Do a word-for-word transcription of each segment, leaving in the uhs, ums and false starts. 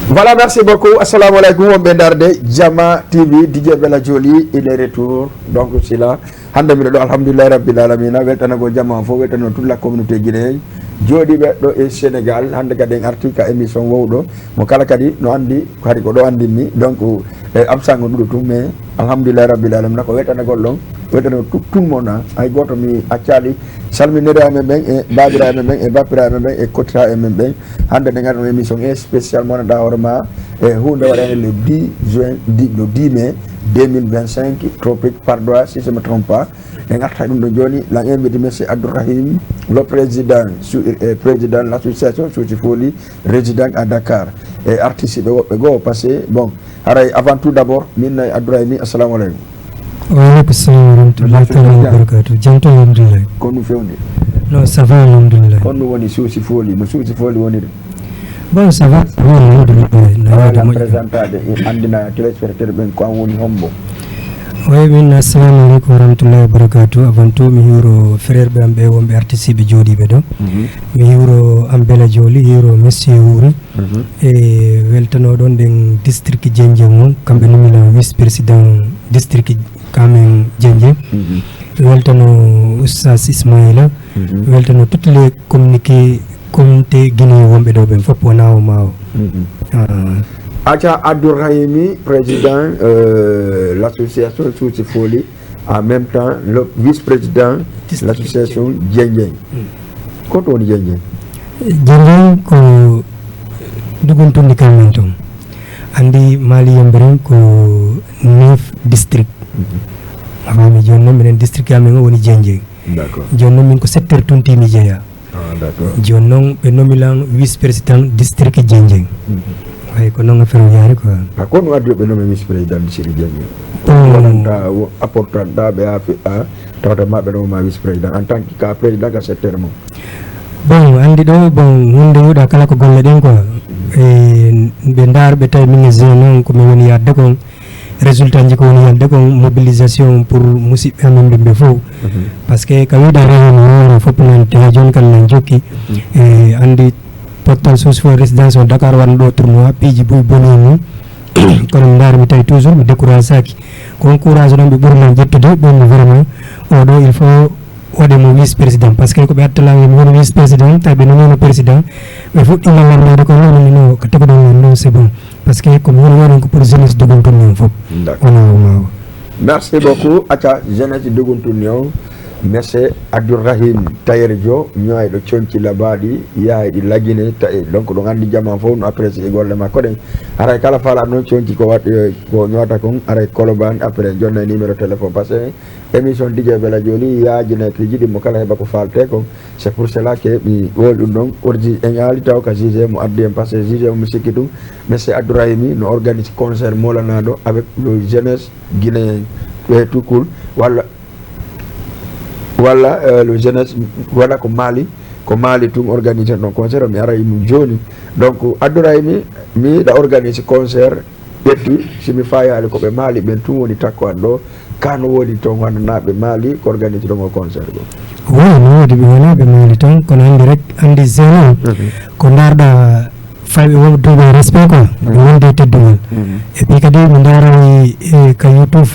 Voilà, merci beaucoup. Assalamu alaikum, wonɓe ndaarde Jama T V, D J Bella Joli, il est retour. Donc, c'est là. Hannde miɗo ɗo, alhamdulillahi rabbil alamina, weltanagol jama on fof, weltanoo toute la communauté guinéenne, jooɗiiɓe ɗo e Sénégal. Hannde kadi en arti ka émission wowɗo, mo kala kadi no anndi, hari ko ɗo anndinmi. Donc, eh, absent on ɗuuɗo tun, mais alhamdulillahi rabbil alamina, ko weltanagol ɗon, weltanoo tout, tout le monde, ah. Hay gooto mi accaali. Salminiraaɓe men ɓen, e baabiraaɓe men ɓen, e bappiraaɓe men ɓen, e kottiraaɓe men ɓen. Hannde ɗen ari on émission spécial mo ganduɗaa hoore ma, e huunde waɗande le dix juin, di-, le dix mai deux mille vingt-cinq, Tropique Padois, si je me trompe pas. En arta ɗum ɗo jooni, la invité monsieur Abdourahim, le président, su-, eh, président de l'association Suusi Fooli, résident à Dakar. E artiste ɓe woɓɓe goo, parce que, bon, haray avant tout d'abord, min nayi Abdourahim, assalamu alaikum. Wa alaikum salam wa rahmatullahi taala wa barakatuh. Jam to, alhamdulillah. Ko ɗum fewndi? Non, ça va, alhamdulillah. Ko ɗum woni Suusi Fooli, no Suusi Fooli woniri? Bon, ça va, ça va, alhamdulillah. No waawi présentade, e anndina téléspectateur ɓen ko an woni hombo? Wi, min, assalamu aleykum wa rahmatullahi wa barakatuh. Avant tout, mi hiwro frère ɓe am ɓe wonɓe artiste ɓe jooɗiiɓe ɗo. Mhm. Mi hiwro Ambela Jooli, hiwro Monsieur Wuri. Mhm. E weltanoo ɗon ɗen district Jenjeng on, kamɓe nomi lan vice président district kamen Jenjeng. Mhm. Weltanoo Oustaz Ismaïla. Mhm. Weltanoo toutes les communiqués, communauté Guinée wonɓe ɗo ɓen fof wonaa o maa o. Mhm. Ah. Aca Abdourahimi, président, euh, l'association Suusi Fooli, en même temps, le vice-président de l'association Dieng Dieng. Mm. Ko honto woni Dieng Dieng? Dieng Dieng ko duguntundi kamen ton. Anndi Mali Yembirin ko neuf district. Mhm. A faami, jooni non minen district amen o woni Dieng Dieng. D'accord. Jooni non min ko secteur tun tigi mi jeyaa. Ah, d'accord. Jooni non ɓe nomi lan vice-président district Dieng Dieng. Mhm. Way ko non affaire o yaari quoi. Ah, ko honɗun addi ɓe nomi vice-président district Dieng Dieng? Bon. Wonanta, wo-, apportanta ɓe a fi-, a tawata ma ɓe nomi ma vice-président en tant que ka président ka secteur mon. Bon, anndi ɗo, bon, huunde wi'uɗaa kala ko golle ɗen quoi. Mhm. E, ɓe ndaar ɓe tawi min e jeune on ko mi woni yaadde kon. Résultat ji ko woni yalde kon, mobilisation pour musiɓɓe amen ɓe, ɓe fof. Mhm. Parce que ka wi'uɗaa rewani hoore fof nan te jooni kan nan jokki. Mhm. E, anndi pottal Suusi Fooli résidence o Dakar waɗno ɗo tournoi, piiji buy boni e mum. Kono mi ndaari mi tawi toujours mi décourage saaki. Ko on courage ɗon ɓe ɓuri lan ƴettude, ɓe mi vraiment o ɗo il faut waɗe mo vice-président, parce que ko ɓe attala mi woni vice-président, tawi ɓe nomino président, ɓe fuɗɗi lallamade ko non, non, non, ko teguɗon non, non, c'est bon. Parce que ko mi woni waɗan ko pour jeunesse Dogontunni on fof. D'accord. Wona o ma o. Merci beaucoup. Acca jeunesse Dogontunni on, monsieur Abdourahim Tayer Dio, ñoyɗo conci labaaɗi, yahayɗi Lagine, ta-, donc ɗon anndi jamaa fof no apprécier golle makko ɗen. Haray kala faala non conci ko waɗ-, ko ñoota kon, haray Colobane, après jonna e numéro téléphone, parce que émission D J Bella Joli yaajinay piiji ɗin mo kala heɓa ko faaltee kon. C'est pour cela que mi woli ɗum ɗon. Ordi en aali taw ka J G mo addi en, parce que J G mo mi sikki ɗum, monsieur Abdourahimi no organise concert molanaaɗo avec le jeunesse guinéen, eh, tout court, walla, walla, euh, le jeunesse, walla ko Mali, ko Mali tun organise ɗon concert, mi aray mum jooni. Donc, Abdourahimi, mi yiɗa organise concert, ƴetti, si mi fayaali ko ɓe Mali ɓen tun woni takko an ɗo, ka no woodi ton wonanaaɓe Mali ko organise ɗon o concert ɗo? Oui, no woodi ɓe wonaaɓe Mali ton, kono anndi rek, anndi jeune on, mhm, ko ndaarɗaa fayɓe wonɓe duuɓi e respect quoi, mhm, ɓe wondi e teddungal. Mhm. Et puis kadi mi ndaarani, eh, ka YouTube,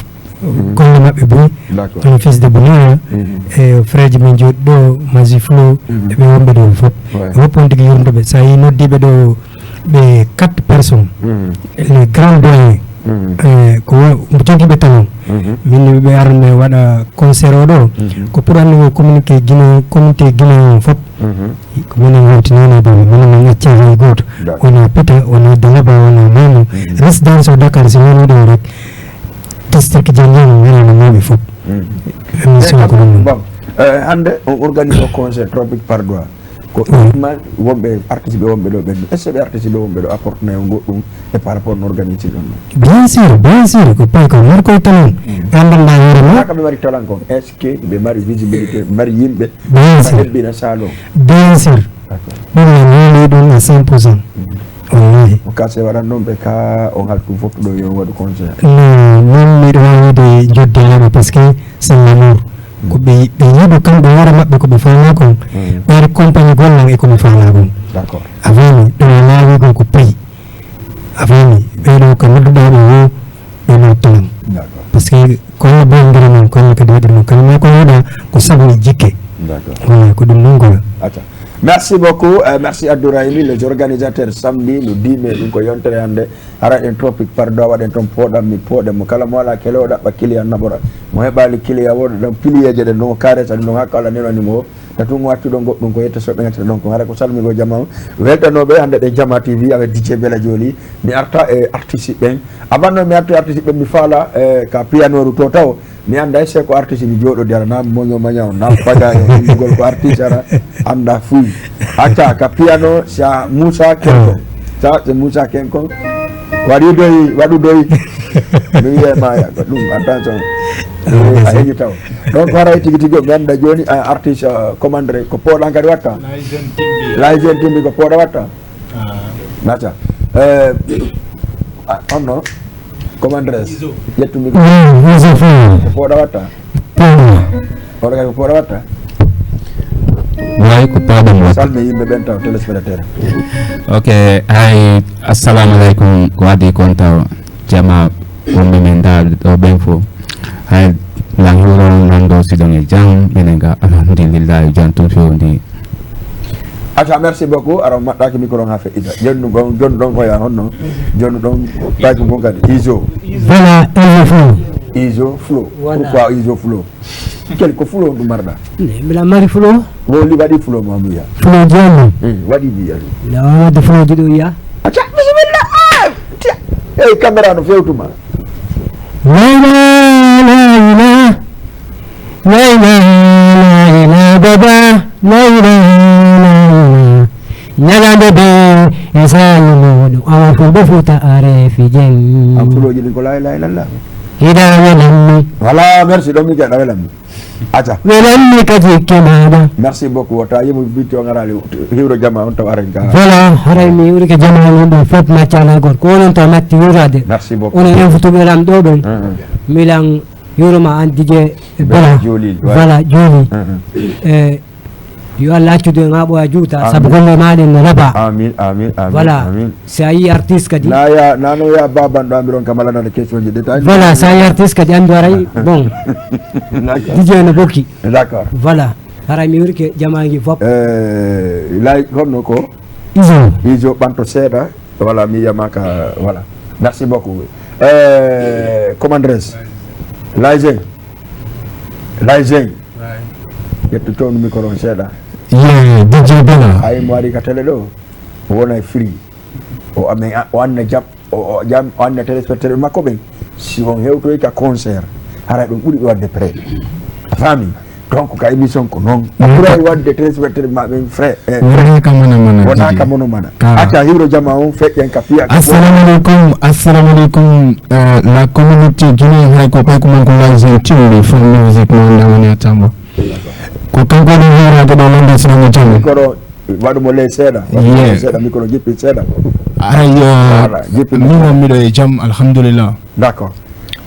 mhm, golle maɓɓe buy, d'accord, hono Fils de Bounara, mhm, e frère ji men jooɗi ɗo, Mazi Flow, mhm, e ɓe wonɓe ɗon fof. Ouais. Ɓe fof on tigi yurndo ɓe. So a yii noddiiɓe ɗo, ɓe quatre personnes, mhm, les grands doyens, mhm, eh, ko wa-, mo jogiiɓe talon. Mhm. Min ne ɓe arno ɓe waɗa concert o ɗo, mhm, ko pour anndugol communiqué Guinée, communauté Guinée on fof. Mhm. Ko minen wonti noon e ɗum, minen min accaa hay gooto. D'accord. Wonaa Pita, wonaa Dalaba, wonaa Mamo. Mhm. Résidence o Dakar, si woni ɗum rek, district Dieng Dieng, wonaa no mawɓe fof. Mhm. Émission ko ɗum. Bon, eh, hannde on organise o concert Tropique Padois. Ko ɗum ma wonɓe artiste ɓe wonɓe ɗo ɓen, est-ce que ɓe artiste ɓe wonɓe ɗo apporte nayon goɗɗum e par rapport no organiser ɗon ɗon? Bien sûr, bien sûr, ko pay ko markoy talon. Anndanɗaa hoore ma. Ka ɓe mari talent kon, est-ce que ɓe mari visibilité, ɓe mari yimɓe? Bien sûr. Hebbina salon. Bien sûr. Ɗum no woni ɗum à cent pour cent. Wallahi. Ko kase waɗan ɗon ɓe ka on haltu fottuɗo yo on waɗu concert. Non, non, miɗo waawde jodde lama parce que c'est l'amour. Ko ɓe, ɓe yiɗu kamɓe hoore maɓɓe ko ɓe faama kon. Ɓeyde compagnie gollan e ko ɓe faama kon. D'accord. A faami, ɗum o laawi kon ko payi. A faami, ɓeyɗo ko nodduɗaa ɓe wo, ɓe nodduɗaa. D'accord. Parce que ko Allah bondiri non, ko Allah kadi waɗiri non. Kala ma ko yiɗa, ko sabu e jikke. D'accord. Wala ko ɗum non gola. Acca. Merci beaucoup. Euh, merci Abdourahimi, les organisateurs samedi, le dix mai, ɗum ko yontere hannde. Hara en Tropic Pardo, waɗen toon pooɗan, mi pooɗen mo. Kala mo alaa kele o ɗaɓɓa kiliyan naɓora. Mo heɓaali kiliyan wooɗa ɗon piliyeeje ɗen ɗon o kaare, saɗi ɗon hakka Allah nenani mo. Ta tun waccu ɗon goɗɗum ko yetta soɓe ngaccata ɗon ko. Hara ko salmigo jama on. Weltanooɓe hannde ɗen Jama T V avec D J Bella Joli. Mi arta e artiste ɓen. Avant non mi arta e artiste ɓen mi faala e ka pianoru to taw. Mi annda est-ce que ko artiste mi jooɗodi ara, na moño maña on, na paga e innugol ko artiste ara, annda fuy. Acca ka piano, sa Moussa Kenkon. Sa, c'est Moussa Kenkon. Waɗu doy, waɗu doy. Mi wi'e ma ya, ko ɗum, attention. A heƴi taw. Donc, haray tigi tigi, mi annda jooni, a artiste, euh, commandre, ko pooɗan kadi watta? Laisen Timbi. Laisen Timbi ko pooɗa watta? Ah. Nata. Euh, ah, on non. Commandres. Izo. Ƴettu mi. Mm, Izo Flow. Ko pooɗa watta? Pooɗa. Oɗo kay ko pooɗa watta? Way ko pooɗa mo. Salmi yimɓe ɓen taw, téléspectateur. Ok, hay, assalamu alaikum, ko adii kon taw, jama, wonɓe men ndaa ɗo ɓen fof. Hay, lan hiwro non ɗo si ɗon e jam, menen ga, alhamdulillahi, jam tun fewndi. Acca, merci beaucoup. Ara on maɓɓaaki micro on haa feƴƴita. Jonnu ɗon, jonnu ɗon oya honno? Jonnu ɗon, paaki kon kadi. Izo. Voilà, Izo Flow. Izo Flow. Voilà. Pourquoi Izo Flow? Kel ko Flow ɗum marɗa? Ne, mbiɗa mari Flow. Woli waɗi Flow ma mbiya. Flow jeyanno. Eh, waɗi mbiya. Nde o wadde Flow jiɗo wiya. Acca, bisimilla. Ah, tiya. Ey, caméra no fewtuma. Layla, layla. Layla, layla, baba, layla, layla. Ñalande be e saayi muɗum, awa fulɓe Fuuta are fijen. An fulooji ɗin ko laa ilaaha illallah. Ida welammi. Voilà, merci, ɗon mi gaɗa welammi. Aca. Welammi ka jikke maɗa. Merci beaucoup, wota yimu bitti on arali hiwro jama on taw aren ka. Voilà, haray mi hiwrike jama on ɗum fof machallah gorko. Ko onon taw natti hiwrade. Merci beaucoup. Onon en futuɓe lam ɗo ɗon. Hum, hum. Milan Yuruma an D J Bella. Bella Jolly, ouais. Voilà, Jolly. Hum, hum. Eh, yo Allah accudu en haa ɓooya juuta, amin. Sabu golle maa ɗen no laaɓa. Amin, amin, amin, voilà. Amin. Si a yii artiste kadi. Na ya, na no ya baban ɗo amiron kam alanade question ji de ta. Voilà, si a yii artiste kadi anndu aray, bon. D'accord. D J no bokki. D'accord. Voilà. Haray mi wirke jamaangi fop. Eh, lay honno ko? Izo. Izo ɓanto seeɗa. Voilà, mi yiyama ka, voilà. Merci beaucoup. Euh, commandresse. Laisen. Laisen. Ƴettu townu micro on seeɗa. Ye, D J Bella. Ay mo ari ka télé ɗo. O wona e free. O amen, o anna jam, o, o jam, o anna téléspectateur makko ɓen. Si on hewtoy ka concert, hara ɗum ɓuri ɓe wadde prêt. A faami? Donc, ka émission ko non. A ɓuray wadde téléspectateur ma ɓen frais, eh, wona ka mana mana, wona ka mono mana. Acca hiwro jama on feƴƴen ka piya ka. Assalamu alaikum, assalamu alaikum, eh, la communauté guinéenne, hay ko pay ko mon ko Laisen Timbi, fan music mo wonde woni a tambo. Ko kanko woni hiwrade ɗo lande sinamo jam. Ko ɗo waɗu mo ley seeɗa. Waɗu mo ley seeɗa, micro jippi seeɗa. Aray, eh, voilà, jippi micro. Min miɗo e jam, alhamdulillah. D'accord.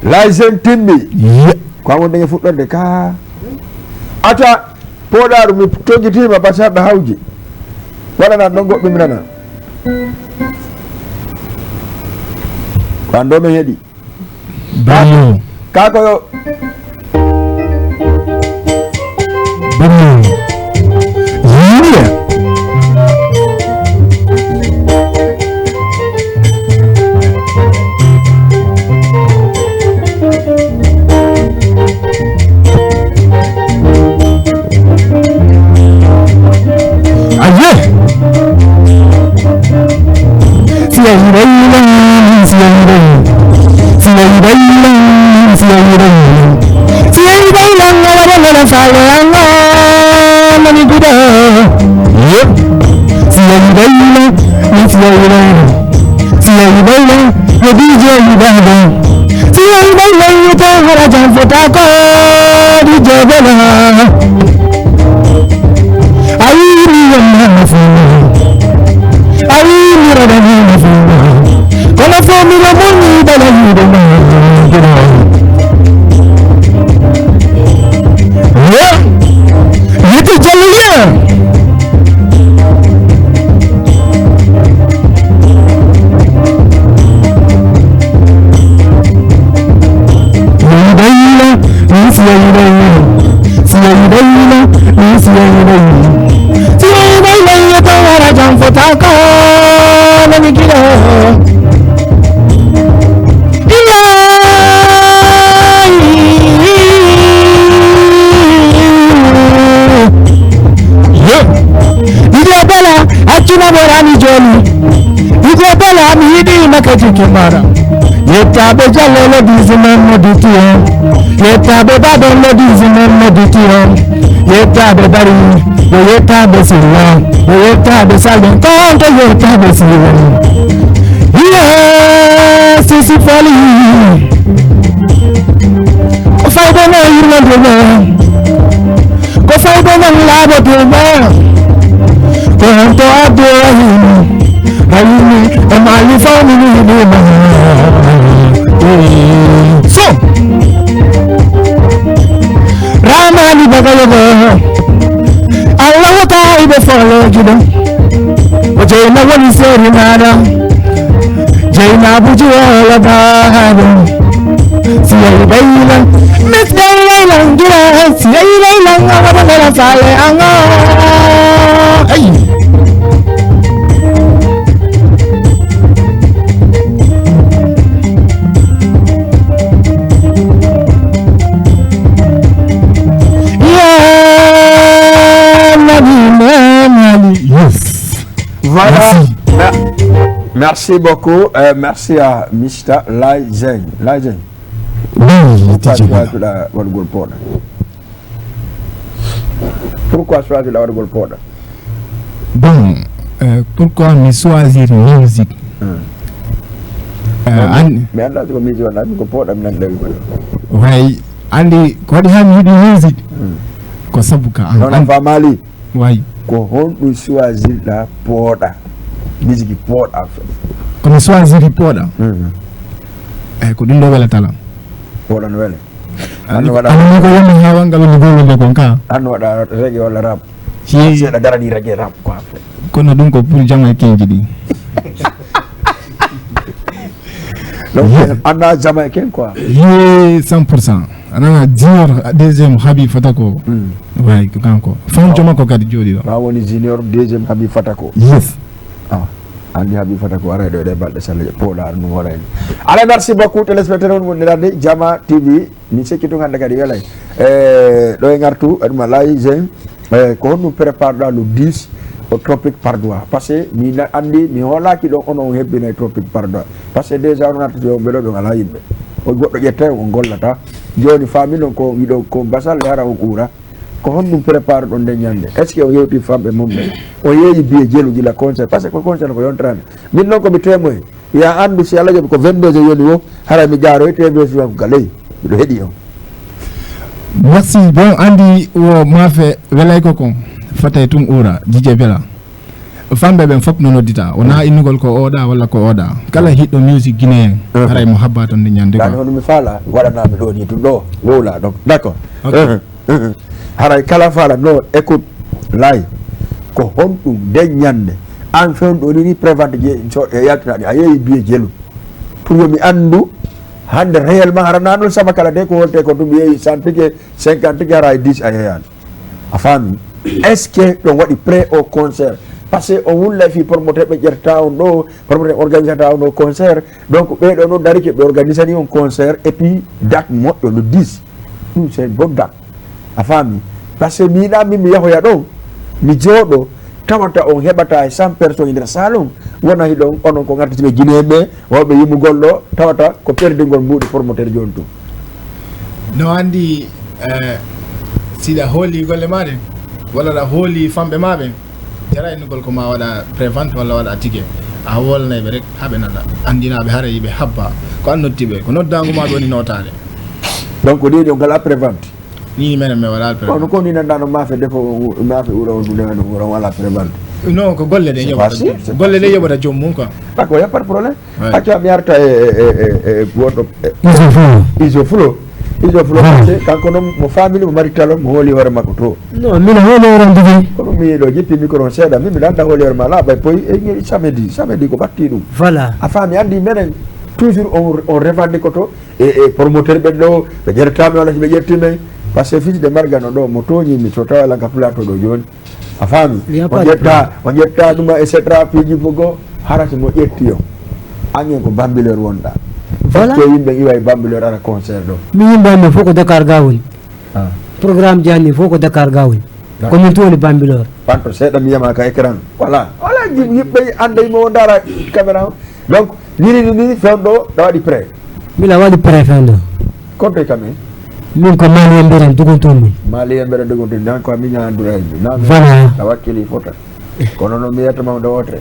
Laisen Timbi. Ye. Ko an wonde e fuɗɗorde ka. Ata, pooɗaaru mi toggitiima, basarɗo hawji. Waɗana ɗon goɗɗum mi nana. Ko an ɗo men heɗi. Bariyo. Ka, ka ko yo. Bariyo. Yiriya. Aye. Siya hibayla, siya hibayla. Siya hibayla, siya hibayla. Siya hibayla, ngala wala na sale anga, mani guda. Yep. Takodi jogona. Ayi mi yamma funa. Ayi mi radani funa. Kono fo mi la moni bala yudo ma. Yeah. Yiti jaliya. Siyayi bayla, ni siyayi bayla, ni siyayi bayla, ni siyayi bayla. Siyayi bayla ya tawara jam fotaka na mikila. Ilahi. Ije bela, accuma borani joni. Ije bela, mi yiɗi maka jiki mara. Yettaɓe Jallo le dix-neuf mo diti on. Yettaɓe Badon le dix-neuf mo diti on. Yettaɓe Bari, yo yettaɓe Silla, yo yettaɓe Salden, konto yettaɓe Silla. Yes, Sisi Fali. Ko fayda no yirwande no. Ko fayda no laaɓoto no. Ko honto addu o hayni. Hayni e maali famini ɗuma. So. Ramani bagalogo. Allah wata ibe foloji ɗum. O jeyna woni seri maɗa. Jeyna buji wala bahaɗum. Siyai bailan. Miss bailan gira. Siyai bailan. Abada la fale anga. Hey. Ya Nabi Muhammad. Yes. Voilà. Merci. Mer- merci beaucoup. Euh, merci à Mister Lai Zeng. Lai Zeng. Oui, pourquoi tu as choisi waɗugol pooɗa? Pourquoi choisi waɗugol pooɗa? Bon, euh, pourquoi mi choisir musique? Hmm. Euh, an- mi anndaa si ko musique walla ko pooɗa mi nani ɗawi ko. Way, andi ko waɗi haa mi yiɗi musique? Hmm. Ko sabu ka an. Non, an- non, famaali. Way. Ko honɗum choisirɗa pooɗa? Musique pooɗa. Ko mi choisiri pooɗa? Hmm. Eyi, ko ɗum ɗo welata lan. Pooɗa no wele. An waɗa- an ko yami haa wanga woni golle nde kon ka. An waɗa reggae walla rap? Seeɗa darani reggae rap quoi. Kono ɗum ko pour Jamaïcain ji ɗi. Donc, an na Jamaïcain quoi. Ye, cent pour cent. A nana Junior, deuxième Habi Fatako. Hmm. Way, ko kanko. Fan joma ko kadi jooɗi ɗo. Ma woni Junior, deuxième Habi Fatako. Yes. Ah, andi Habi Fatako aray ɗo e ɗe balɗe saleje. Pooɗa ɗum hoorani. Allez, merci beaucoup, téléspectateur on wondirande Jama T V. Mi sikki tun hannde kadi welay. E, ɗo e ngartu, Aduma Laye Zeng. E, ko honɗum préparɗa le dix au Tropique Padois? Parce que mi na-, anndi, mi hoolaaki ɗon ono on hebbinay Tropique Padois. Parce que déjà on artiste on ɓe ɗo ɓe alaa yimɓe. On goɗɗo ƴettay, on gollata. Jooni faami non ko wiɗo ko basal e hara on uura. Ko honɗum préparɗon nden ñannde? Est-ce que on yewti famɓe mum ɓen? On yeeyi biye jelu gila concert? Parce que ko concert ko yontirande. Min non ko mi témoin. Yo a anndu si Alla jaɓi ko vingt-deux heures yoni wo, hara mi gaaroy T V S ko galey. Miɗo heɗi on. Merci. Bon, anndi wo maafe welay ko kon. Fatay tun uura, jije bela. Famɓe ɓen fof no noddita. Wonaa innugol ko oɗa walla ko oɗa. Kala hiɗɗo musique guinéen, haray mo habba ton nde ñannde quoi. Ɗan hono mi faala, waɗanaa mi ɗo ni tun ɗo, wowla ɗon. D'accord. Ok. Haray kala faala no écoute lay. Ko honɗum nden ñannde? An fewndo ni ni prévente je, so, e yaltinaɗi, a yeeyi biye jelu. Pour yo mi anndu, hannde réellement hara na ɗum sama kala de ko wonte ko ɗum yeeyi cent tike, cinquante tike, hara e dix a yeeyani. A faami? Est-ce que ɗon waɗi prêt au concert? Parce que on wulla fi promoteur ɓe ƴerta on ɗo, promoteur organisata on ɗo concert. Donc ɓe ɗo no darike ɓe organisani on concert et puis date moƴƴo le dix. Ɗum c'est bonne date. A faami? Parce que mi yiɗa min mi yahoya ɗon, mi jooɗo, tawata on heɓata e cent personnes e nder salon, wona hiɗon onon ko ngartitiɓe Guinéen ɓe, wawɓe yimugol ɗo, tawata ko perdingol mbuuɗi promoteur jooni tun. No anndi, eh, si ɗa hooli golle maa ɗen, walla ɗa hooli famɓe maa ɓen, jara innugol ko ma waɗa prévente walla waɗa ticket. A wolnay ɓe rek, haa ɓe nana. Anndinaa ɓe haray ɓe habba. Ko an notti ɓe. Ko noddaango maa ɓe woni nootaade. Donc, ɗiɗi on ngalaa prévente. Ni menen men wala prévente. Kono ko ni nanɗaa no maafe defo, maafe wuro on, ɗum ɗon wuro wala prévente. Non, ko golle ɗen yoɓata joom. Golle ɗen yoɓata joom mum quoi. D'accord, y a pas de problème. Acca mi arta e, e, e, e, e, goto, e, Iso Flow. Iso Flow. Iso Flow, parce que kanko non mo family, mo mari talon, mo hooli hoore makko to. Non, mino hooli hoore am tigi. Kono mi ɗo jippi micro on seeɗa, min mi landa hooli hoore ma laaɓa e poy e ñe samedi, samedi ko batti ɗum. Voilà. A faami, andi menen toujours on, on revendique to e, e promoteur ɓen ɗo, ɓe ƴertami walla si ɓe ƴetti men. Parce que fils de Margano ɗo, mo tooñi mi so tawa lan ka plateau ɗo jooni. A faami? On ƴetta, on ƴetta ɗum, et cetera, piiji fof goo, hara si mo ƴetti on. Angen ko Bambilor wonɗa. Voilà. Est-ce que yimɓe iwa e Bambilor ara concert ɗo? Mi yimɓe amen fof ko Dakar ga woni. Ah. Programme ji anni fof ko Dakar ga woni. Ko min tun woni Bambilor. Panto seeɗa mi yama ka écran. Voilà. Voilà, yim-, yimɓe anda mo ndara caméra. Donc, ni, ni, ni, ni, fewndo, ɗa waɗi prêt. Mila waɗi prêt fewndo. Konto e kamen? Min ko Mali en mberen duguntu mi. Mali en mberen duguntu mi. Nan ko mi ñaan duray mi. Nan voilà. A wakkili fota. Kono no mi yetta ma ɗo wotre.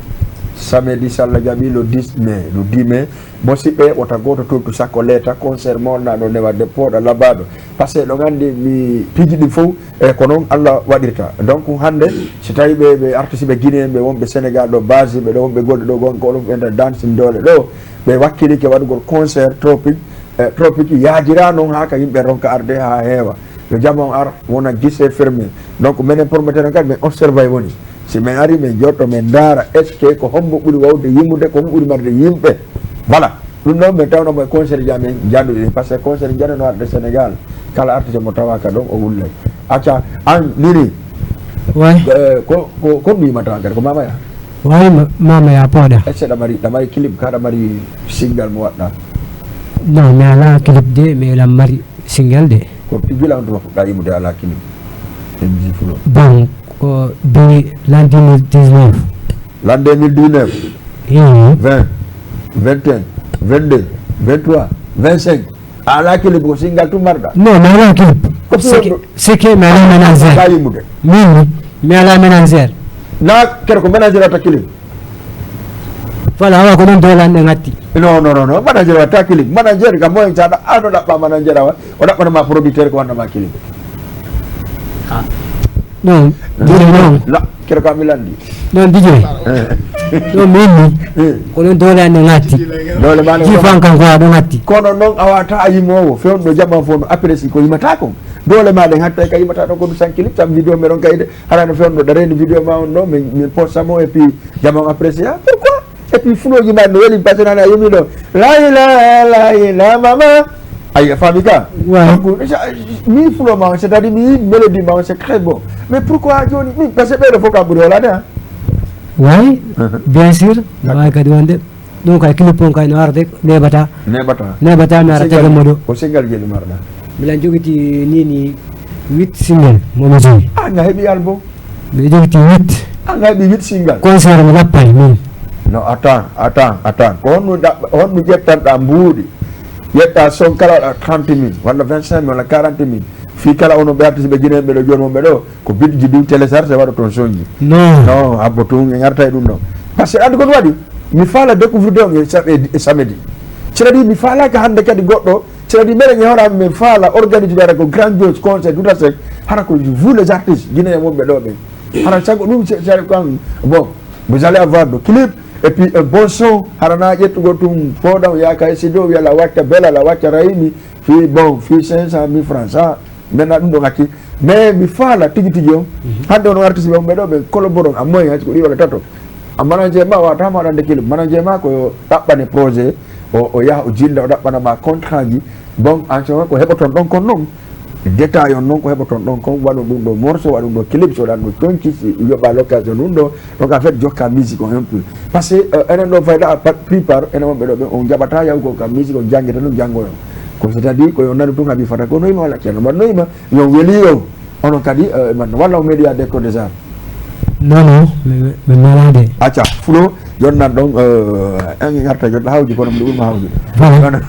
Samedi, si Alla jaɓi, le dix mai, le dix mai. Musiɓɓe, wota gooto toltu sakko leeta, concert mo wonna ɗo newa de pooɗa labaɗo. Parce que ɗo gandi mi piiji ɗin fof, e ko non Alla waɗirta. Donc hande, si tawi ɓe, ɓe artiste ɓe Guinée, ɓe wonɓe Sénégal ɗo, base ɓe ɗo, wonɓe golle ɗo, gon ko onon ɓe nder dancing doole ɗo, ɓe wakkilike waɗugol concert Tropic, e Tropic yaajira non haa ka yimɓe ronka arde haa heewa. Yo jam on ar, wona guichet fermé. Donc menen promoteur en kadi, men observe woni. Si men ari, men jotto, men ndaara, est-ce que ko hombo ɓuri wawde yimude, ko hombo ɓuri marde yimɓe? Voilà. Ɗum ɗon, men tawno mo e concert ji amen janduɗi ɗin, parce que concert janano arde Sénégal. Kala artiste mo tawaka ɗon, o wullay. Acca, an, Nini, way, eh, ko, ko, ko ɗum yimata an kadi, ko Mama Ya? Way, Ma-, Mama Ya pooɗa. Est-ce que ɗa mari, ɗa mari clip, ka ɗa mari single mo waɗɗa? Non, mi alaa clip de, mi elan mari single de. Ko gila on tuma fuɗɗa yimude alaa clip? M J Flow. Bon, ko depuis l'an deux mille dix-neuf. L'an deux mille dix-neuf? Ii. Vingt, vingt et un, vingt-deux, vingt-trois, vingt-cinq. A alaa clip, ko single tun marɗa? Non, mi alaa clip. Ko c'est que, c'est que mi alaa manager. Ka yimude? Min, mi alaa manager. Na kere ko manager watta clip? Voilà, awa ko non doole an ɗen hatti. Non, non, non, non. Manager watta clip. Manager ka moyen sa ɗa-, ano ɗaɓɓa manager awa. O ɗaɓɓana ma producteur ko wanna ma clip. Ah. Non, DJ non. La, kere ko mi landi. Non, DJ. Eh. Non, min ni. Eh. Ko non doole an ɗen hatti. Doole ma ɗen jifan kan ko a ɗon hatti. Kono non a wata a yimowo. Fewndo jaman fof no apprécie ko yimata kon. Doole ma ɗen hatta ka yimata ɗon ko du san clip, san vidéo meron kayde. Hara no fewndo ɗa reeni vidéo ma on ɗo, min, min posta mo et puis jaman apprécie. Ah, pourquoi? Et puis, fulooji ma no weli, parce que nana yumi ɗo. La ilaha, la ilaha, mama. Ayi, a faami ka? Ouais. Donc, ça, mi fulo ma, c'est-à-dire, mi mélodie ma, c'est très bon. Mais pourquoi jooni? Mi, parce que ɓeɗo fof ka ɓuri wala de, hein? Ouais, bien sûr. D'accord. Waawi kadi wonde. Ɗum kay clip on kay no arde, neɓata. Neɓata. Neɓata, mi ara tege mo ɗo. Ko single ji ɗi marɗa? Milan jogiti ni, ni huit single, mo mi jogi. Ah, nga heɓi album? Miɗo jogiti huit. An hay ɓe huit single. Concert mi lappay min. Non, attends, attends, attends. Ko honno ɗa-, honno ƴettanɗa mbuuɗi? Ƴetta son kala waɗa trente mille, walla vingt-cinq mille, walla quarante mille. Fii kala onon ɓe artiste ɓe Guinée ɓe ɗo jooni wonɓe ɗo, ko bidji ɗin télécharge waɗa toon sonji. Non. Non, abbo tun en arta e ɗum ɗon. Parce que andi ko ɗum waɗi, mi faala découvrir on e sa-, e, e samedi. C'est-à-dire mi faalaaka hannde kadi goɗɗo C'est-à-dire, mbeɗa ñawra min faala organiser dara ko grandiose concert tout à fait. Hara ko vous les artistes guinéens wonɓe ɗo ɓen. Hara sago ɗum, c'est, c'est kan, bon, vous allez avoir de clip et puis un bon son. Hara na ƴettugol tum fooɗam yaka e studio, wiyala wacca Bella, la wacca Rahimi, fi, bon, fi cinq cent mille francs. Ça, maintenant, ɗum ɗo ngakki. Mais mi faala tigi tigi on. Mhm. Hannde on artiste ɓe wonɓe ɗo ɓe collaboron a moyen, hay ko ɗi wala tato. A manager ma wata mo waɗande clip. Manager ma ko yo ɗaɓɓane projet, o, o yaha o jinda, o ɗaɓɓana ma contrat ji. Bon, en ce moment, ko heɓoton ɗon kon non. Détail on non ko heɓoton ɗon kon, waɗu ɗum ɗo morceau, waɗu ɗo clip, so ɗan ɗo conci, si yoɓa l'occasion ɗum ɗo. Donc, en fait, jokka musique on un peu. Parce que, euh, enen ɗo fayda, a pa-, plupart, enen wonɓe ɗo ɓe, on jaɓata yahugol ka musique, on jangeta ɗum, jangoyon. Ko c'est-à-dire, ko yo nanu tun haɓi fata, ko noyima walla ceerno, mbaɗ noyima, yo weli yo. Onon kadi, eh, man, walla o meɗi yaade Côte des Arts? Non, non, mi, mi, mi meɗaade. Acca, fulo, yon nan ɗon, eh, en ngarta jon ɗo hawji kono mi ɗo ɓurma hawjude. Voilà.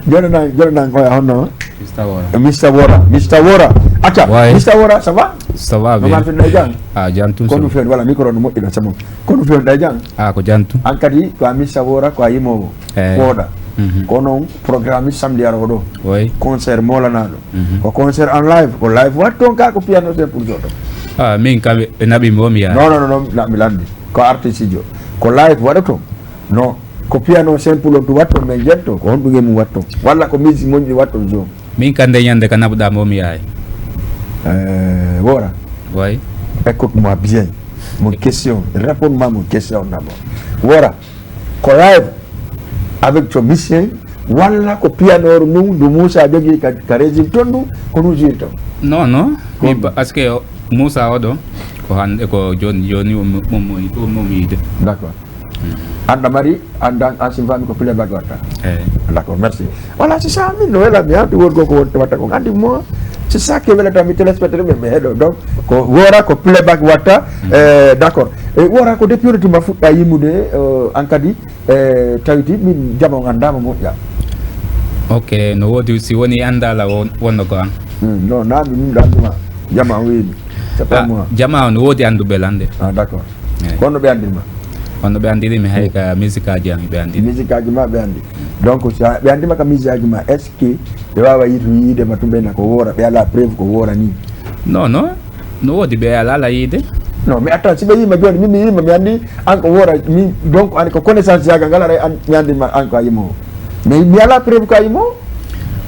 Jon nan, jon nan ko honno? Mister Wora. Mister Wora, Mister Wora. Acca, ouais. Mister Wora, ça va? Ça va bien. No mbaɗɗon e jam? Ah, jam tun. Kono fewde, voilà, micro no moƴƴi ɗon, c'est bon. Kono fewde e jam? Ah, ko jam tun. An kadi, ko a Mister Wora, ko a yimoowo. Eh. Wooɗa. Mhm. Ko non programme samedi arooɗo. Oui. Concert moolanaaɗo. Mhm. Ko concert en live, ko live watton ka ko piano simple joɗo. Ah, min kam ɓe naɓi mi o mi yaha. Non, non, non, non, na mi landi. Ko artiste jo. Ko live waɗoto. Non, ko piano simple on tu watton men jetto, ko honɗum e mum watton. Walla ko musique moƴƴi watton jo. Min kam nde ñande ka naɓuɗaa mi o mi yahay. Euh, Wora. Oui. Écoute-moi bien. Mon question, réponds-moi mon question d'abord. Wora, ko live avec ton musicien, walla ko piano ɗum ndu Moussa jogii ka, ka régime ton ndu, ko ɗum jouirton? Non, non. Ko mi pa-, parce que Moussa o ɗo, ko hannde, ko jooni, jooni o mo-, mo-, mo-, o mo yiide. D'accord. An ɗa mari, an dan, an simfami ko playback watta. Eh. D'accord, merci. Voilà, c'est ça, min no wela mi hawti wongo ko wonte watta ko andi mo. C'est ça que welata mi téléspectateur ɓe, ɓe heɗo. Donc, ko Wora ko playback watta. Mm. Eh, d'accord. E Wora ko depuis on tuma fuɗɗa yimude, euh, an kadi, eh, tawiti min jama on andama moƴƴa. Ok, no woodi si woni andala won-, wonno ko an. Hmm, non, na mi min anduma. Jama on wiimi. C'est pas Ah, moi. Jama on no woodi anduɓe lande. Ah, d'accord. Eh. Kono ɓe andirma? Kono ɓe andiri mi hay ka musique aji am ɓe andiri. Musique aji ma ɓe andi. Donc, si a, ɓe andima ka musique aji ma, est-ce que ɓe wawa yiitu yiide ma tumɓe na ko Wora, ɓe ala preuve ko Wora ni? Non, non. No woodi ɓe ala ala yiide. Non, mais attends, si ɓe yima jooni, min mi yima, mi andi an ko Wora, mi, donc, an ko connaissance yaga ngal aray an, mi andi ma, an ko a yimo o. Mais mi ala preuve ko a yimo o.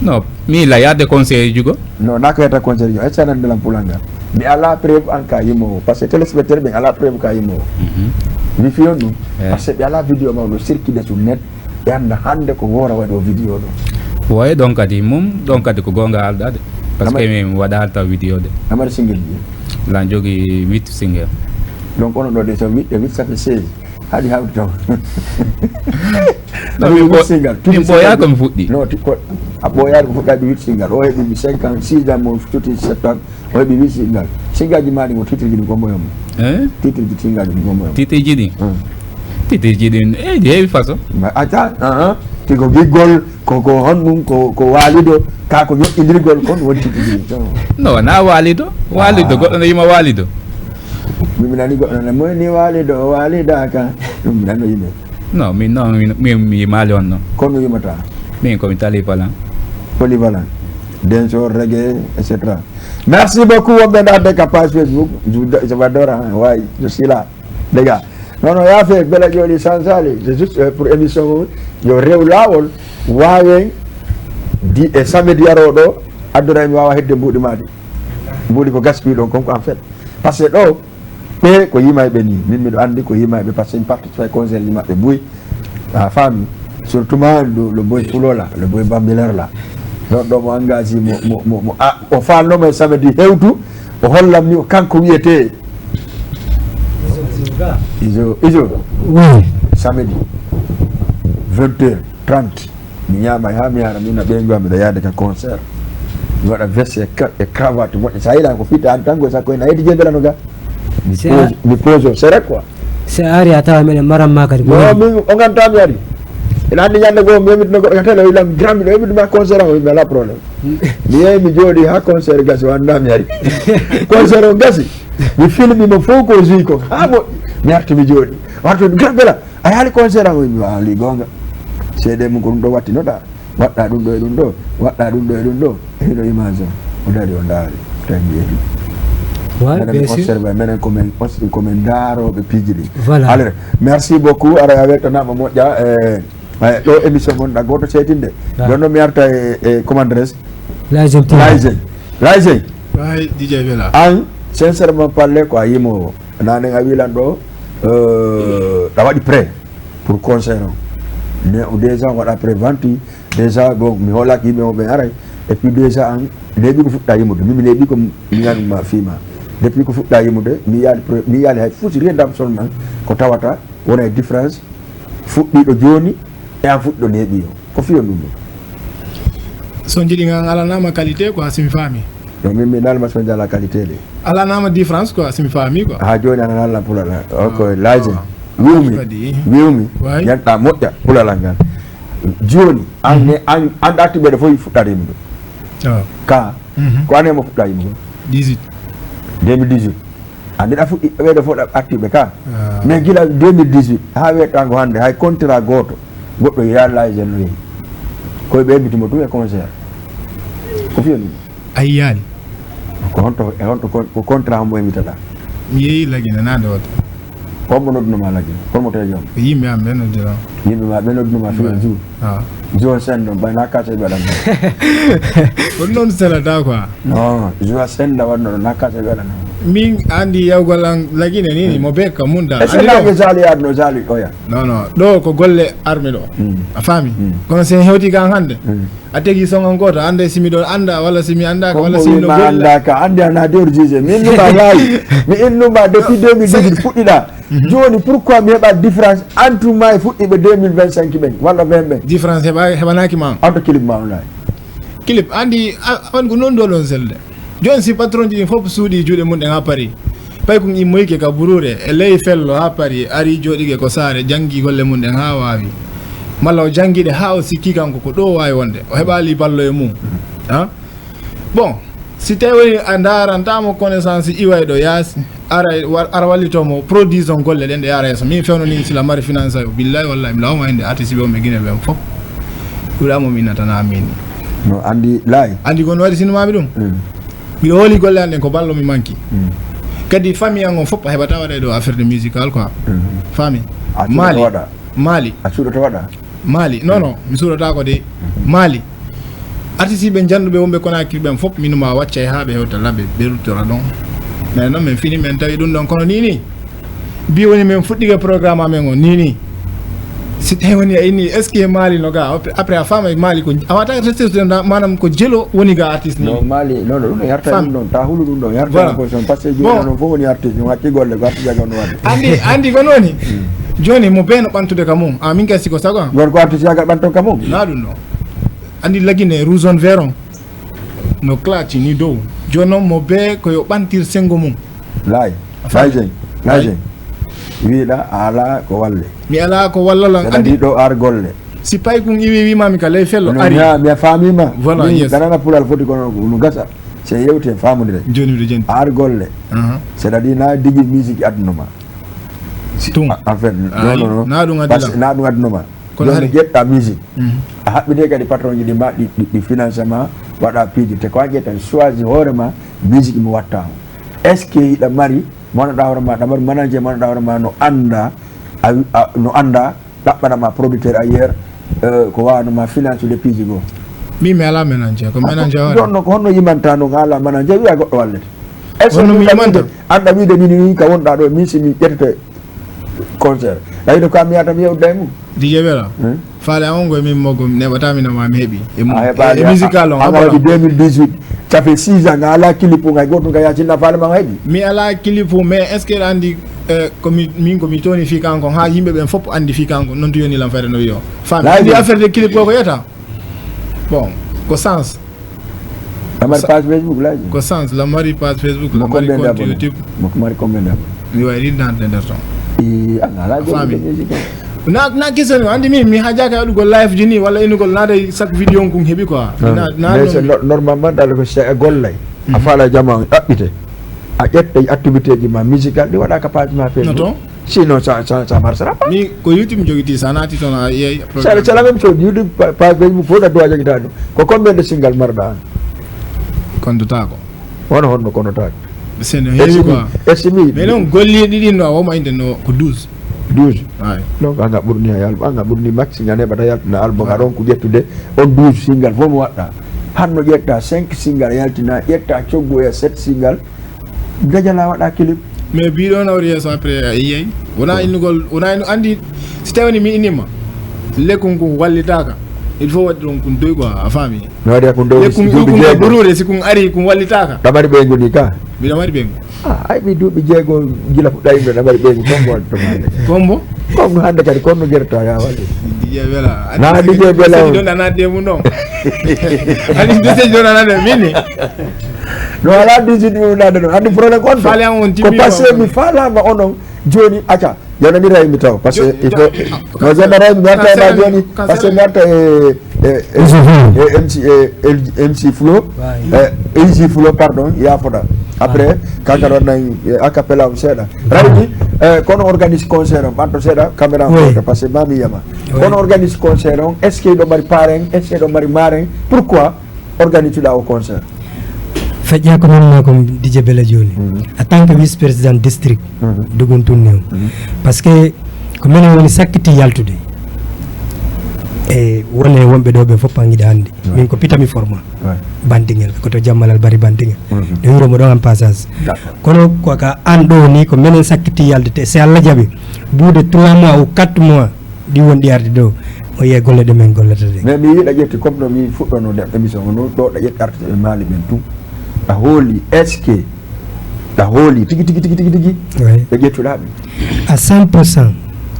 Non, mi la yaade conseil jugo. Non, na ko yata conseil jugo. Est-ce que a nani belan pulanga? Mi ala preuve an ka yimo o. Parce que téléspectateur ɓen ala preuve ka yimo o. Mhm. Mi fiyon ɗum. Eh. Parce que ɓe ala vidéo ma no circuler sur net. Ɓe annda hannde ko Wora waɗi o vidéo ɗo. Woye ɗon kadi mum, ɗon kadi ko goonga haaldaade. Parce que mi waɗaali taw vidéo de. Amari single ji? Lan jogi huit single. Donc, ono ɗo de, so huit e huit, ça fait seize. Haɗi hawdi taw. Non, min bo-, single. Min ɓooyaa ko mi fuɗɗi. Non, ti-, ko, a ɓooyaali ko fuɗɗaade huit single. O heɓi cinq ans, six ans, mo fuɗɗi sept ans. O heɓi huit single. Single ji maa ɗi ko titre ji ɗi ko moye mo? Eh? Titre ji single ji ɗi ko moye mo? Titre ji ɗi? Hmm. Titre ji ɗi, eh, ɗi heewi façon. Ma, attends, ah, ah. Ti ko giggol, ko, ko honɗum, ko, ko waalido, ka ko ñoƴƴindirgol, kon woni titre ji ɗi. Non, na waalido. Waalido, ah. Goɗɗo no yima waalido. Min mi nani goɗɗo na, moy ni waalido, o waalidaka. Ɗum mi nani yimɓe. Non, min non, min, min mi yimaali on non. Kono yimata? Min ko mi tali falan. Polyvalent. Dancehall, reggae, et cetera. Merci beaucoup, wonɓe ɗo adde ka page Facebook. Je vous do-, je vous adore, hein. Ouais, je suis là. Les gars. Non, non, yaafe, bela jooɗi sansali. C'est juste, euh, pour émission o, yo rew laawol, waawen di e samedi arooɗo, addoray mi waawa hedde mbuuɗi maa ɗi. Mbuuɗi ko gaspille ɗon, comme quoi, en fait. Parce que ɗo, ɓe ko yimayɓe ni, min miɗo anndi ko yimayɓe, parce que mi participé e conseil ji maɓɓe buy. A faami? Surtout ma, le, le boy Fulola, le boy Bambilor la. Ɗon ɗo mo engagé, mo, mo, mo, mo, a, o faalnoma e samedi hewtu, o hollan mi o kanko wiyetee. Izo, Izo. Oui. Samedi, vingt heures trente. Mi ñaama haa mi hara, min na ɓeyngu am, miɗa yaade ka concert. Mi waɗa veste e ka-, e cravate moƴƴa. Sa yiɗa ko fitta an tan, ko sakko ina heedi jembela no ga. Mi pose, mi pose o sere quoi. Si a ari a tawa meɗen maran ma kadi. Non, min, o nganta mi ari. Ina anndi ñande goo, mi yewmitino goɗɗo ka télé, o wilan, "Grand, miɗo yewmitma concert am," o wi'mi, "Alaa problème." Mi yehi, mi jooɗi haa concert gasi, o annda mi ari. Concert o gasi. Mi filmi mo fof ko jui ko. Haa mo, mi arti mi jooɗi. O arti, "Grand Bella, a yaali concert am?" O wi'mi, "Waali goonga. Seede mum ko ɗum ɗo wattinoɗaa." Waɗɗa ɗum ɗo e ɗum ɗo, waɗɗa ɗum ɗo e ɗum ɗo. E hino image o, o dari o ndaari, tawi mi yehi. Ouais, menen bien sûr. Observe, menen ko men os-, ko men ndaarooɓe piiji ɗi. Voilà. Alors, merci beaucoup, ara a weltanaama moƴƴa, eh, eh, ɗo émission mon ɗa gooto seetinde. Ah. Jooni mi arta e, e commanderes. Laisen T V. Laisen. Laisen. Ouais, D J Bella. An, sincèrement parler, ko a yimoowo. Nanen a wilan ɗo, euh, ɗa waɗi prêt pour concert o. Mais o déjà waɗa pré-vente, déjà, bon, mi hoolaaki yimɓe mo ɓen aray. Et puis déjà an, neeɓi ko fuɗɗa yimude. Min mi neeɓi ko mi ñaanuma fiima. Depuis ko fuɗɗa yimude, mi yiyaali pré-, mi yiyaali hay fuu si rien dam son man, ko tawata wona e différence fuɗɗiiɗo jooni e an fuɗɗiiɗo neeɓi o. Ko fiyon ɗum ɗo? So njiɗi ngan alanama qualité quoi, si mi faami. Donc, min mi nalma so njala qualité de. Alanama différence quoi, si mi faami quoi. Ha jooni ana nalna pulala. O ko laajin. Ah. Wiwmi. Kadi. Wiwmi. Way. Yanta moƴƴa pulala ngal. Jooni, an ne, an, an ɗa tibede fof fuɗɗata yimude. Ah. Ka, mhm, ko ane mo fuɗɗa yimude? Dix-huit. Deux mille dix-huit. Anndi ɗa fuɗɗi ɓeyde fof ɗa artiɓe ka. Ah. Mais gila deux mille dix-huit, haa weetango hannde, hay contrat gooto, goɗɗo yalla e jeune o yehi. Ko ɓe invite mo tun e concert. Ko fiya ɗum? A yiyaali? Ko honto, e honto kon-, ko contrat mo invitata? Mi yehi Lagine, naande wota. Ko hombo noddunoma Lagine? Promoteur jom? Ko yimɓe am ɓe noddunoo. Yimɓe ma ɓe noddunoma fiya jour? Ah. Jour sen ɗon, ɓay na kase ɓe ɗan. Ko non selata quoi. Non, jour sen da wanno na kase ɓe ɗan. Min andi yawgol an Lagine ni, ni, mo be ka mun da. Est-ce que Andi ɗo? Lagine sali adno sali oya? Non, non. Ɗo ko golle arme ɗo. Mm. A faami? Mm. Kono si en hewti kan hannde, Mm. a tegi son on gooto, annde si miɗo annda walla si mi anndaaka walla si miɗo golla. Annda ka, annde ana dewr juge. Mi innuma laayi. Mi innuma depuis deux mille dix-huit fuɗɗiɗa. Mhm. Jooni, pourquoi mi heɓa différence entre ma e fuɗɗiiɓe deux mille vingt-cinq ɓen walla vingt ɓen? Différence heɓa-, heɓanaaki ma. Anto clip ma on laayi. Clip, andi, a, a, on ko non ɗo ɗon selde. Jooni si patron ji ɗin fof suuɗii juuɗe mum ɗen haa Paris, paykun immoyke ka buruure e ley fello haa Paris, ari jooɗike ko saare, janngi golle mum ɗen haa waawi. Malla o janngi ɗe haa o sikki kanko ko ɗo o waawi wonde. O heɓaali ballo e mum. Ha? Bon, si tawi woni a ndaaranta mo connaissance iwayɗo yaasi, ara, war-, ara wallito mo produit on golle ɗen ɗe yaara yeeso. Min fewno ni sila mari finance o. Billahi wallahi, mi lawma hende artiste ɓe on ɓe Guinée ɓen fof. Ɓura mo min natana min. No andi laay. Andi kon waɗi sinno maami ɗum. Mm. Miɗo hooli golle an ɗen ko ballo mi manki. Mm. Kadi famille an on fof a heɓata waɗa ɗo affaire de musical quoi. Mm. Fami. A suuɗoto Mali. Waɗa. Mali. A suuɗoto waɗa. Mali. Non, non, mi suuɗotaako de. Mali. Artiste ɓe janduɓe wonɓe Conakry ɓen fof, min ma waccay haa ɓe hewta laɓe, ɓe ruttora ɗon. Mais non, min fini, min tawi ɗum ɗon. Kono ni ni, bi woni min fuɗɗike programme amen on, ni ni. Si tawi woni a inni, est-ce que Mali no ga? Après, a faama Mali ko, a wata rester sur na-, maanaam ko jelo woni ga artiste ni. No, Mali, non, non, ɗum ɗon yarta Fam. Ɗum ɗon, ta hulu ɗum ɗon, yarta Voilà. Ɗum ko son, parce que Bon. Jooni non fof woni artiste, ɗum hacci golle, ko artiste jaga no waɗi. Andi, andi ko non ni? Mm. Jooni mo beno ɓantude ka mum, a min kay siko sago am. Gon ko artiste jaga ɓanton ka mum? Na ɗum ɗon. Andi lagine rouge on vert on. No clati ni dow. Jooni non mo be ko yo ɓantir sengo mum. Laay. A faami? Laay Jeng. Laay Laay. Jeng. Wiiɗa a alaa ko walle. Mi alaa ko wallolan. Saɗa andi ɗo ar golle. Si paykun iwi wimami ka ley fello No ari. Mi a, mi a faamima. Voilà, Min yes. Ganana pulal foti kono no gasa. Se yewte faamudire. Jooni miɗo jenti. Ar golle. Aha. Saɗa ɗi na digi musique aduna ma. Si Tun. A, en fait, Ayi, non, non, non. Na ɗum addi Parce lan. Que na ɗum aduna ma. Kono Jooni hari. Ƴetta musique. Mhm. A haɓɓide kadi patron ji ɗi ma, ɗi, ɗi, ɗi finance ma, waɗa piiji. Te ko an ƴetta, choisi hoore ma, musique mo watta on. Est-ce que hiɗa mari, mo wonanɗa hoore ma, ɗa mari manager mo wonanɗa hoore ma, no annda, a wi-, a, no annda, ɗaɓɓana ma producteur ailleurs, euh, ko wawano ma finance de piiji goo? Min mi alaa manager, ko manager hoore. Ɗon no ko honno yimanta no ka alaa manager, wi'a goɗɗo wallete. Est-ce que Honno mi ɗum yimanta? Wiide, annda wiide min ni ka wonɗa ɗo, min si mi ƴettete concert. Tawi to ka mi yata mi yewda e mum. D J Bella. Hmm? Faale an on ko e min moggo, mi neɓata mi no ma mi heɓi. E mum. A heɓaali, E, e musical on, a, a, a waɗi deux mille dix-huit. Ça fait six ans, nga alaa clip, nga goto nga yacinna faale ma nga heɓi. Mi alaa clip, mais est-ce que aɗa andi, eh, ko mi, min ko mi toni fii kanko, haa yimɓe ɓen fof andi fii kanko, non to yoni lan fayda no wiyo. Fami, Laay andi ɗum. Affaire de clip ko ko yeta. Bon, ko sens. Ɗa mari Sa-, page Facebook, Laay Jeng? Ko sans, ɗa mari page Facebook, Mo ɗa mari combien compte d'abonnés? YouTube. Mo mari combien d'abonnés? Mi wawi rindaande nder ton. E, an alaa A faami. Goɗɗo musique. Na, na question o, andi min, mi haajaaka waɗugol live ji ni, walla innugol naada e chaque vidéo on kun heɓi quoi. Non, Na, non. Na Mais non. C'est no-, normalement, dal ko si a gollay, a Hmm. faala jama on ɗaɓɓite, a ƴetta activité ji ma musical ɗi waɗa ka page ma No Facebook. To? Sinon, ça, ça, ça marchera pas. Mi ko YouTube mi jogiti, sa naati toon a yiyay C'est, c'est la même chose. YouTube, pa-, page Facebook, fof na droit jogita ɗum. Ko combien de single marɗa an? Kondotaako. Hono honno kondotaako? C'est no heewi quoi. Estimé. Mais non, golli ɗiɗi no a woma inde no ko douze. Douze. Ay. Donc, an a ɓurni a yalɓa, an a ɓurni max, single heɓata yaltina album, Voilà. Aɗon ko ƴettude on douze single, fof mo waɗɗa. Hanno ƴetta cinq single yaltina, ƴetta coggu e sept single, Gajala waɗa clip. Mais biɗo nawri yeeso après a yiyay. Wona innugol, wona innu-, andi, si tawi woni mi innima, lekkun kun wallitaka. Il faut waɗi ɗon kun doy quoi, a faami? No waɗi kun doy, Lekkun si duuɓi kun e jeego. Buruure, si kun ari, kun wallitaka. Ɗamari ɓeyngu ni ka? Miɗo mari ɓeyngu. Ah, ay, mi duuɓi jeego gila fuɗɗa yimɓe ɗamari ɓeyngu, kon mo waɗi to maande. Kombo? Kon hannde kadi, kon no gerta ya waɗi. D J Bella. Na D J Bella on. Ɗon ana de mun ɗon. Ani message ɗon ana de, mini. No, alaa dix-huit mi wonande ɗon. Anndi problème on ɗon. Faale an on ko timmi passé on. Mi faalaama onon. Jooni, acca. Janandiray mi taw. Parce que Jo-, il faut, ja-, no janandiray mi, mi arta e ma cancel, jooni. Parce que cancel. Mi arta e, e, e, M C Flow. E, M C, e, El-, M C Flow. Ouais. E, A C Flow, pardon. Yaafoɗa. Après, kanka ɗon nan, e, a cappella on seeɗa. Raɗi, e, kono organise concert on, ɓanto seeɗa, caméra on. Oui. Parce que mami yama. Oui. Kono organise concert on, est-ce que hiɗo mari parrain, est-ce que hiɗo mari marrain? Pourquoi organise-ɗaa o concert? Feƴƴa ko non ma ko D J Bella jooni. Mhm. En tant que vice-président district, Mhm. Dugun Tunni on. Mhm. Parce que ko minen woni sakkiti yaltude. E won e wonɓe ɗo ɓe fof pangiɗa hannde. Ouais. Min ko pitami forma. Ouais. Bantingel, ko to Jammalal Bari Bantingel. Mhm. De wuro mo ɗon en passage. D'accord. Kono ko ka an ɗo ni ko minen sakkiti yalde te, si Allah jaɓi, bout de trois mois ou quatre mois, ɗi wonɗi arde ɗo, o yiya golle ɗe min gollata ɗe. Mais mi yiɗa ƴetti comme no mi fuɗɗono nder émission o non, ɗo ɗa ƴetti artiste ɓe Mali ɓen tun. Ɗa hooli, est-ce que ɗa hooli tigi, tigi, tigi, tigi, tigi? Oui. Ɓe ƴettuɗa ɓe? À cent pour cent.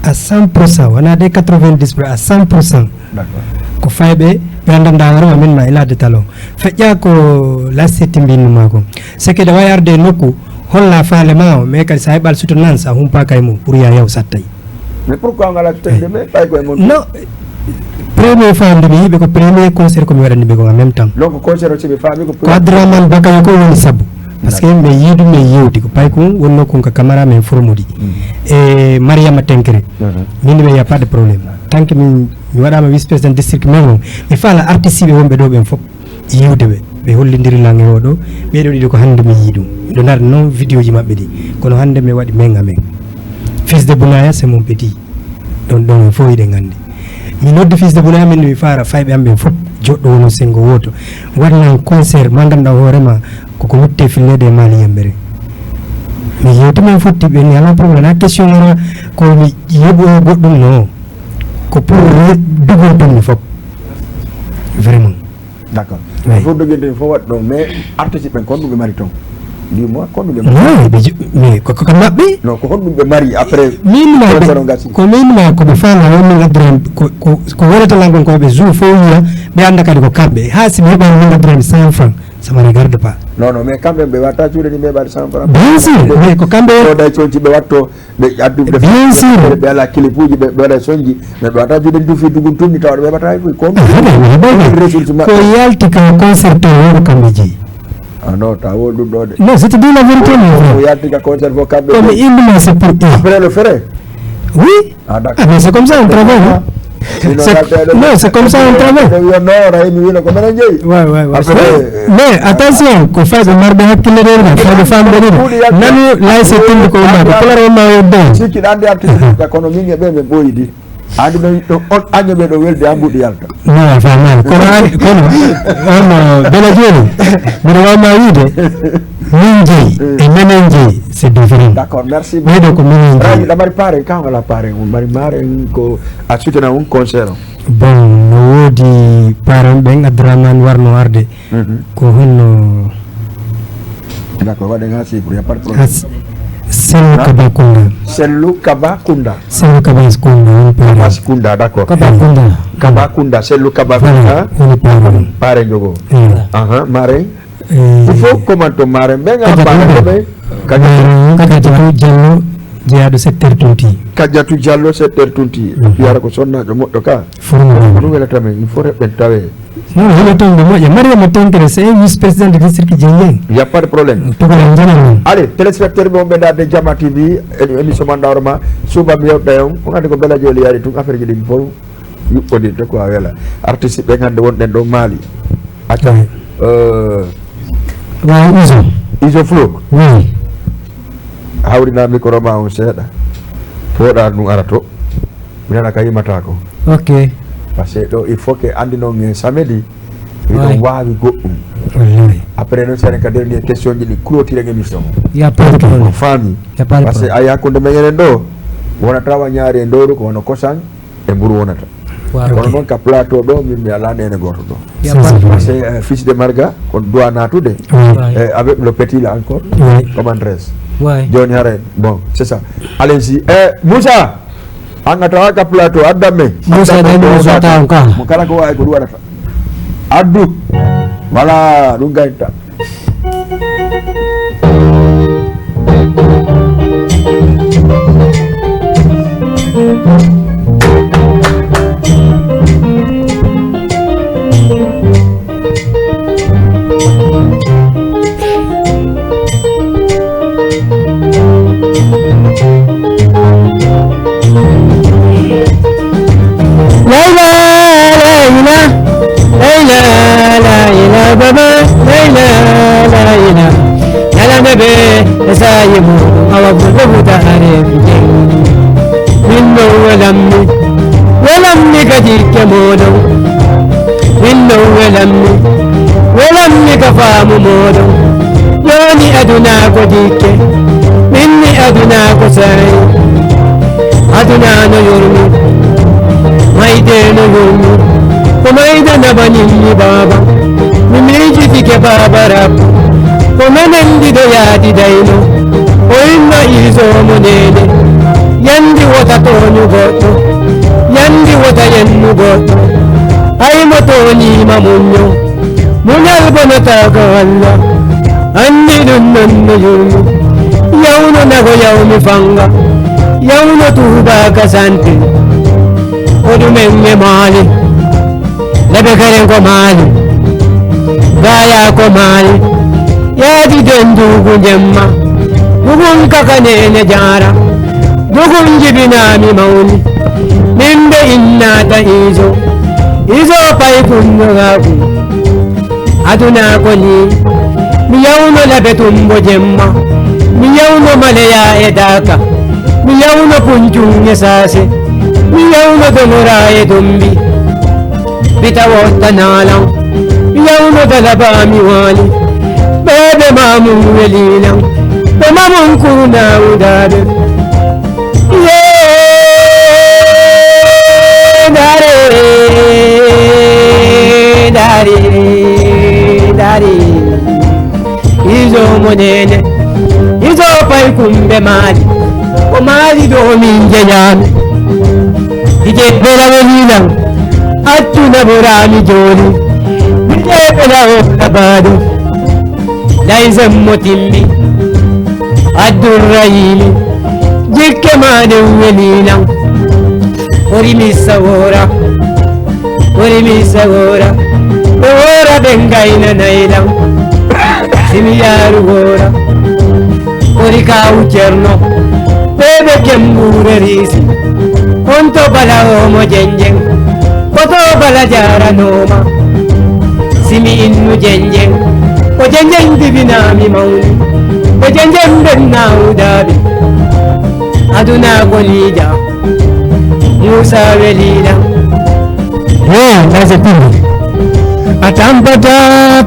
À cent pour cent. Wona de quatre-vingt-dix pour cent, à cent pour cent. D'accord. Ko fayɓe, ɓe anndanɗa hoore ma, min ma ila de talon. Feƴƴa ko lasiti mbinnu ma ko. C'est que ɗa wawi arde e nokku, holla faale ma o, mais kadi sa heɓal soutenance, a humpaka e mum, pour ya yaw sattay. Mais pourquoi on alaa telde ɓe? Ɓay ko e mon. Non. Premier fois nde mi yiɓe ko premier concert ko mi waɗani ɓe ko en même temps. Donc concert o si ɓe faami ko ko Abdourahmane Bakary ko woni sabu. Parce que mi yiidu mi yewti ko pay ko wonno kon ka Camara men Formodi. Mm. E Mariama Tenkere. Mhm. Min mi y a pas de problème. Tant que min mi waɗama vice président district men on. Mi faala artiste ɓe wonɓe ɗo ɓen fof. Yiwde ɓe, ɓe hollindiri lan e oɗo, ɓeeɗo ɗiɗo ko hannde mi yii ɗum. Miɗo naata non vidéo ji maɓɓe ɗi, kono hannde mi waɗi men à men. Fils de Bounaya, c'est mon petit. Ɗon, ɗon en fof hiɗen anndi. Mi noddi Fils de Bounaya, min mi faara fayɓe am ɓen fof, joɗɗo wono senngo wooto. Waɗnan concert, mo anndanɗaa hoore ma, koko lutte filleede e Mali Yambere. Mi yewti men fotti ɓe, mi alaa problème, alaa question ara ko mi yoɓoyo goɗɗum, non. Ko pour re-, dugol ɗum mi fof. Vraiment. D'accord. Oui. Fof doginten fof waɗi ɗon, mais artiste ɓen, ko honɗum ɓe mari ton? Dis-moi, ko honɗum ɓe mari? Non, ɓe jo-, mais ko, ko ka maɓɓe. Non, ko honɗum ɓe mari après? Min ma ɓe, ko min ma ko ɓe faala o, min addiran ko, ko, ko wonata lan kon ko ɓe jour fof wiya, ɓe annda kadi ko kamɓe. Haa si mi heɓaani min addiran cent francs, ça me regarde pas. Non, non, mais kamɓe ɓe watta cuuɗe ni ɓe ɓaade cent francs. Bien sûr, mais ko kamɓe. Ɓe waɗa conci, ɓe watto. Ɓe addu ɓe bien sûr. Ɓe ala clipuji, ɓe, ɓe waɗa sonji, mais ɓe wata juuɗe ndu fi dugun tunni tawa ɓe heɓata hay foy. Ko mi heɓay, mi heɓay. Ressource maɓɓe. Ko yalti ka concert to wuro kamɓe jeyi. Ah non, ta wol ɗum ɗo de. Non, je te dis la vérité, mon frère. Ko yalti ka concert fof kamɓe jeyi. Ko mi indi ma, c'est pour eux. Après le frère. Oui. Ah, d'accord. Ah, mais c'est comme ça on travaille, hein. C'est, non, c'est comme ça on travaille. Yo, non, Rahimi wino ko menen jeyi. Ouais, ouais, ouais. Après, mais attention, ko fayɓe marɓe hakkille ɗen, fayɓe famɗe ɗen. Nanu lay se tindi ko umma, ko kolor umma o don. Sikki ɗan de artiste, kono min e ɓe ɓe ɓoyidi. Andi no, no on año ɓe ɗo welde ambuɗi yalta. Non, a faamaali. Kono an, kono, on, Bella Jooni, mbiɗo wawma wiide, min jeyi, e menen jeyi, c'est différent. D'accord, merci beaucoup. Ɓeydo ko minen jeyi. Rayi, ɗa mari paaren, kan wala paaren, on mari maaren ko a sutena on concert on. Bon, no woodi paaren ɓen, Abdourahmane warno arde. Mhm. Ko honno? D'accord, waɗen ha sibru, y a pas de problème. As-, Sellu Kaba Kunda. Sellu Kaba Kunda. Sellu Kaba Kunda, woni paaren. Kaba Kunda, d'accord. Kaba Kunda. Kaba Kunda, Sellu Kaba Kunda. Voilà, woni paaren. Paaren jogo. Mm. Aha, maaren. Eh, il faut comment to maaren ɓen, Kadiatu, paaren ɓen. Kadiatu. Maaren, Kadiatu Diallo, jeyaaɗo secteur Tunti. Kadiatu Diallo, secteur Tunti. Mm. Fiyara ko sonnaajo moƴƴo ka. Furmo. Ɗum welata men, il faut reɓɓen tawe. Non, hino toon ɓe moƴƴa. Mariama Tenkere, c'est un vice-président de district Dieng Dieng. Y a pas de problème. Tugol en njanan non. Allez, téléspectateur ɓe wonɓe ndaarde Jama T V, e-, émission man ndawroma, suuba mi yewta e on. On anndi ko Bella Jooli yaari tun, affaire ji ɗin fof yuɓɓodirde ko a wela. Artiste ɓen hannde wonɗen ɗo Mali. Acca. Oui. Euh, waaw, Iso. Iso Flow. Oui. Hawrina micro ma on seeɗa. Fooɗa ɗum ara to. Mi nana ka yimata ko. Ok. Parce que ɗo, il faut que anndi non en samedi, hiɗon waawi goɗɗum. Wallahi. Après non, saren ka dernier question ji ɗi clôture émission. Y a pas de problème. On faami. Y a pas de problème. Parce que a hakkunde men enen ɗo, wona tawa ñaari e ndowru ko hono kosan e mburu wonata. Waaw. Kono non ka plateau ɗo, min mi alaa nene gooto ɗo. Y a pas de problème. Parce que, euh, fils de Marga, ko doit natude. Oui. Euh, avec le petit là encore. Oui. Comment dirais-je? Oui. Jooni hare, bon, c'est ça. Allez-y. Eh, Moussa! An a tawa ka plateau, addan men. Moussa, addan men, dai mo Moussa ta on ka. Mo kala ko wawi ko ɗum waɗata. Addu. Voilà, ɗum gaynta. Ɓe e saa'i muuɗum, awa ko ɗofuta areefi nden. Min non welammi, welammi ka jikke mooɗon. Min non welammi, welammi ka faamu mooɗon. Jooni aduna ko jikke, min ni aduna ko saa'i. Aduna no yurmi, mayde no yurmi, ko mayde naɓanimmi baaba. Mi miijitike baaba Rabbu, ko menen ɗiɗo yaadidayno. O inna iisoo mo neene, yandi wota tooñu goɗɗo, yandi wota yennu goɗɗo. Hay mo tooñiima muñño, muñal bonataa ka Alla. Anndi ɗun non no yurmi, yawno nago yawmi fanga, yawno tuubaa ka sante. Ko ɗumen e maali? Lebe karen ko maali, gaaya ko maali, yaadi den duugu jemma, dugun kaka neene jaara, dugun jibinaami mawni, min be innaata iiso, iiso pay kunno gaaku. Aduna ko ni, mi yawno labe tumbo jemma, mi yawno maleya e daaka, mi yawno puncun e saase, mi yawno dongora e dombi. Bita wotta naalan, mi yawno dalaba mi waali, ɓe ɓe mamun welilan, ɓe mamun kurna udaaɓe. Yee, dare, dare, dare. Izo mo nene, izo pay kumbe maali. Ko maali ɗo min jeyaami. Ije bela welilan, attuna borami jooni. Ije bela o labaade. Laysen mo timmi, Abdurrahimi, jikke ma ɗen weli lan. Hori mi sawora, hori mi sawora, ɓe wora ɓe ngaynanay lan. Si mi yaaru wora, hori kaawu Cerno, ɓe ɓe kembuure riisi. Honto bala o mo jenjen, koto bala jaaranooma. Si mi innu jenjen, ko jenjen jibinaami mawni, ko jenjen ben naawudaaɓe. Aduna ko liija, Muusa weliila. Hey, nase pindi. A tampata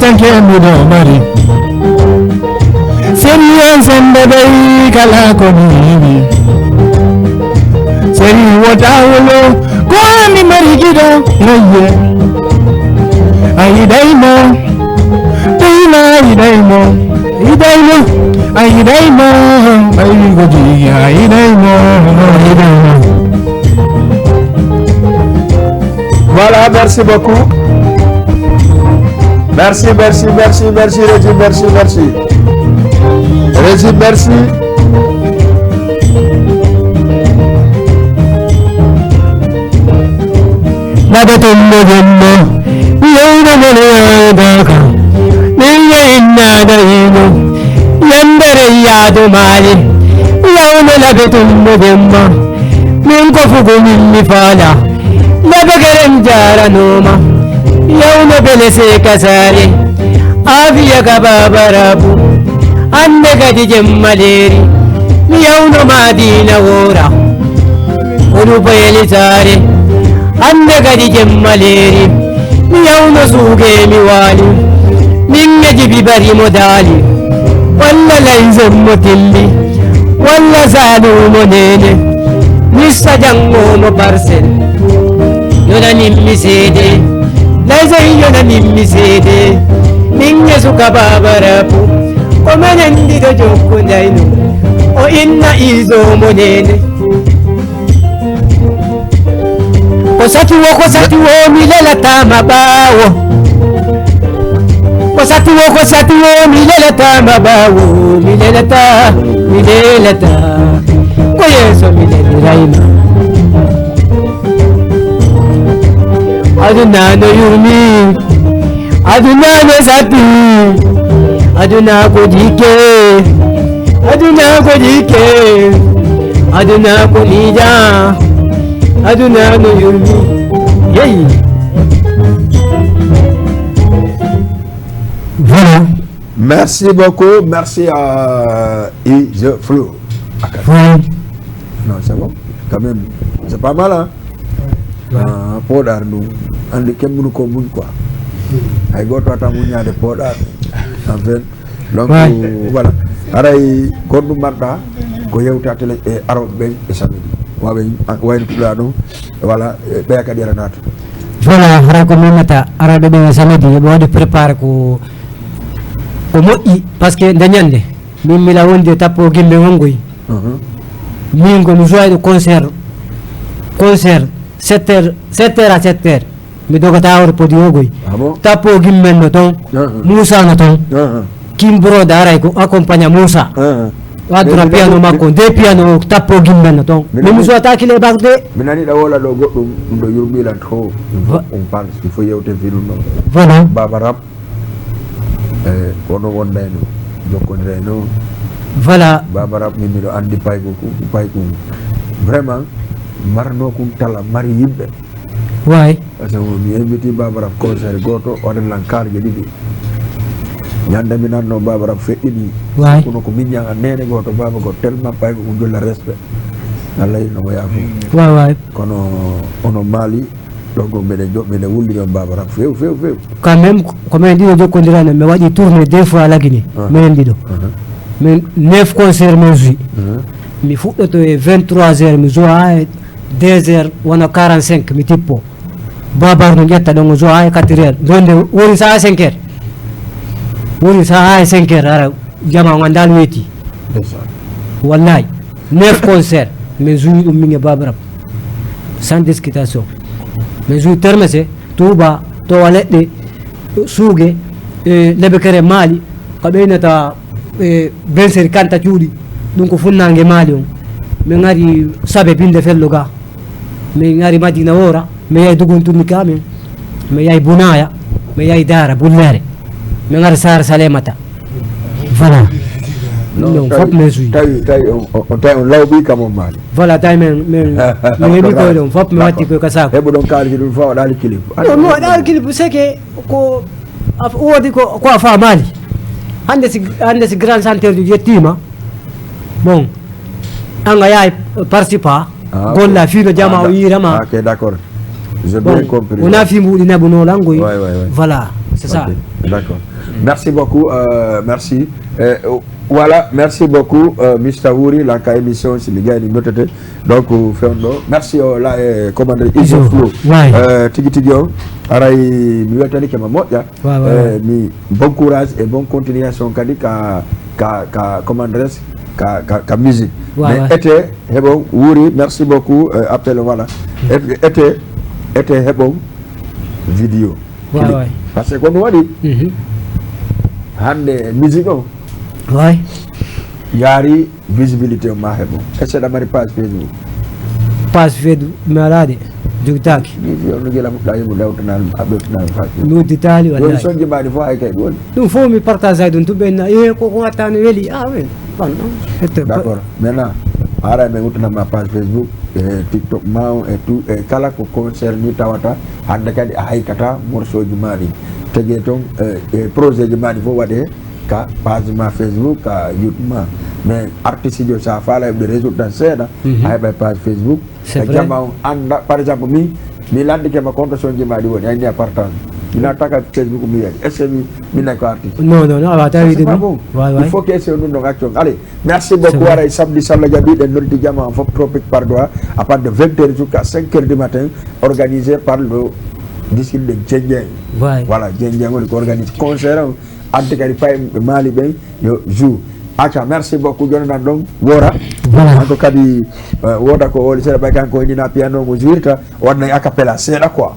tanke mudo mari. Seri on sembe ɓey kala ko mi yiɗi. Seri wota wolo ko mi mari giɗo rayye. A yiɗay mo, tuma a yiɗay mo, a yiɗay mo, a yiɗay mo, ɓay ko jigi a yiɗay mo, a yiɗay mo. Voilà, merci beaucoup. Merci, merci, merci, merci, Régis, merci, merci. Régis, merci. Laɓe tumbo jemma, yewde mone yaadaka. Min ye innaada hino, yandere yaadu maali. Yawno laɓe tumbo jemma, min ko fugu min mi faala. Laɓe geren jaaranooma, yawno bele seeka saare. Aafiya ka baaba rabu, hannde kadi jemma leeri. Mi yawno Madiina woora, kono bayeli saare. Hannde kadi jemma leeri. Mi yawno suuge mi waali. Min ŋeji bibari mo daali. Walla layzen mo timmi. Walla zaalu mo neene. Missa janngo mo parsel. Yonanin mi seede. Layzen yonanin mi seede. Min ŋe suka baaba rabu. Ko menen ɗiɗo jokkondayno. O inna izo mo neene. Ko sati wo, ko sati wo, mi lelata ma ɓaawo. Ko sati wo, ko sati wo, mi lelata ma ɓaawo. Mi lelata, mi lelata. Ko yeeso mi lelirayma. Aduna no yurmi. Aduna no sati, aduna ko jikke, aduna ko jikke, aduna ko liija, aduna no yurmi. Yeyi. Voilà. Merci beaucoup, merci à Ije Flow. Fay. Non, c'est bon. Quand même, c'est pas mal, hein? Ouais. Ah, Podar ɗum, anndi kemmunu ko muñ quoi. Hay gooto wata muññaade Podar. En fait, donc, Ouais. Voilà. Haray kon ɗum mbaɗɗa ko yewta tele e arooɓe ɓen e samedi. Waɓe wayno tuɗa ɗum. Voilà, e ɓeya kadi ara naata. Voilà, hara ko mimata arooɓe ɓen e samedi, yoɓe waɗi préparé ko, ko moƴƴi, parce que nde ñande, min mila wondi e tappo gimbe wongoy. Mhm. Min ko mi joyɗo concert, concert sept heures, sept heures à sept heures. Mi dogata wor podi ogoy. Ah bon? Tappo gimben no ton, Mhm. Moussa no ton. Mhm. Kim Broda aray ko accompagna Moussa. Mhm. Waddura Mais- piano mais- makko, de piano o tappo gimben no ton. Mais- Mais Moussa takile bakde. Mi nani ɗa wola ɗo goɗɗum ɗum ɗo yurɓilan to. Va- On parle, il faut yewte film ɗo. Voilà. Baba Rap. E kono wondayno jokkondirayno. Voilà. Baba Rap min miɗo anndi payko ko payko vraiment marno kum tala mari yimɓe. Ouais. Parce que mi inviti Baba Rap concert goto waɗan lan karje ɗiɗi. Ñande mi nanno Baba Rap feƴƴini. Ouais. Kono ko min ñaga nene goto Baba go tellement payko ko jolla respect. Allah yino mo yaafo. Ouais, ouais. Kono ono maali ɗo go mbeɗe jo mbeɗe wulli ɗon Baba Rap few few few. Quand même, ko men ɗiɗo jokkondirano, mi waɗi tournée deux fois lagini. Ah. Menen ɗiɗo. Mhm. Min neuf concert min joui. Mhm. Mi fuɗɗoto e vingt-trois heures, mi joua e deux heures wona quarante-cinq mi tippo. Babar no ƴetta ɗon o joua e quatre heures, ɗon nde woni saha cinq heures. Woni saha e cinq heures ara jama o gandal weeti. Ndeysaan. Wallahi, neuf concert min joui ɗum min e Babarab, sans discutation. Min joui Termese, Touba, Towa Leɗɗe, Suuge, e Lebekere Maali, ka ɓeynata e Benseri Kanta Cuuɗi, ɗum ko funnaange Maali on. Min ngari Sabe Binde Fello ga, min ngari Madina Wora, min yahi Duguntunni Kamin, min yahi Bunaya, min yahi Daara Bullere, min ngari Saara Salemata. Voilà. Non, Non, tawi- fop min suuji. Tawi tawi on on- tawi on lawɓi kam on maali. Voilà, tawi min min min heɓi koye ɗon fop mi watti koye ka saako. Heɓuɗon kaalisi ɗum fa waɗaali kilif. Non, mi waɗaali kilif, c'est que ko a- woodi ko ko a faamaali. Hannde si hannde si grand chanteur jo yettiima, bon, an a yahay participa, Ah, golla ok. fii no jama Ah, o yiirama. Ok, d'accord. J'ai Bon, bien compris. Wona fii mbuuɗi naɓunoo lan goy. Ouais, ouais, ouais. Voilà, c'est ça. Ok, d'accord. Merci beaucoup. Euh, merci. Euh, voilà, merci beaucoup, euh, Mister Wuri, la ka émission, si mi gayni notete. Donc, euh, fewndo. Merci, euh, la, euh, commandant Iso Iso, Flo. Ouais. Euh, tigi tigi on. Aray, mi weltani ke ma moƴƴa. Ouais, ouais, Euh, ouais. Mi bon courage et bonne continuation kadi ka, ka, ka commandresse, ka, ka, ka musique. Ouais, Mais ouais. Ete, heɓon, Wuri, merci beaucoup, euh, appel, voilà. Ete, ete, ete heɓon vidéo. Ouais, Clip. Ouais. Parce que kono waɗi, Mhm. hannde musique on, Ouais. yaari visibilité o ma heɓo. Est-ce que aɗa mari page Facebook? Page Facebook mi alaa de, jogitaaki. Mi fi on gila fuɗɗa yimo dawtanal aɓe fuɗɗa page Mi udditaali. Wallahi. Sonji mbaɗi fof hay kay ɗon. Ɗum fof mi partage ay ɗum to ɓenna e ko ko watta no weli a wen. Bon, non. Ette- D'accord. Maintenant, ara men wuttanama page Facebook, e TikTok ma on e tout e kala ko concerni tawata hannde kadi a haykata morceau ji ma ɗi tege toon e projet ji ma ɗi fof waɗe ka page ma Facebook ka YouTube ma. Mais artiste jo sa faala heɓde résultat seeɗa, a heɓa page Facebook. Ka jama on annda par exemple min mi landike ma compte sonji ma ɗi woni ayni a partage. Mi nattaka Facebook mi yaji est ce que mi min nay ko artiste? Non, non, non, a wata wiide ɗum. Il faut que essayer ɗum ɗon accu on. Allez, merci beaucoup. Waray samedi salla jaɓi ɗen noddi jama on fof tropique par doit à partir de vingt heures jusqu'à cinq heures du matin, organisé par le district de Djendieng. Voilà, Djendieng woni ko organise concert on. Adde kadi pay maali ɓen yo jour. Acca, merci beaucoup. Jono nan ɗon wora. Hanko kadi woda ko oli seeɗa ɓay kanko hindina piano mo jouirta. Waɗna acapella seeɗa quoi.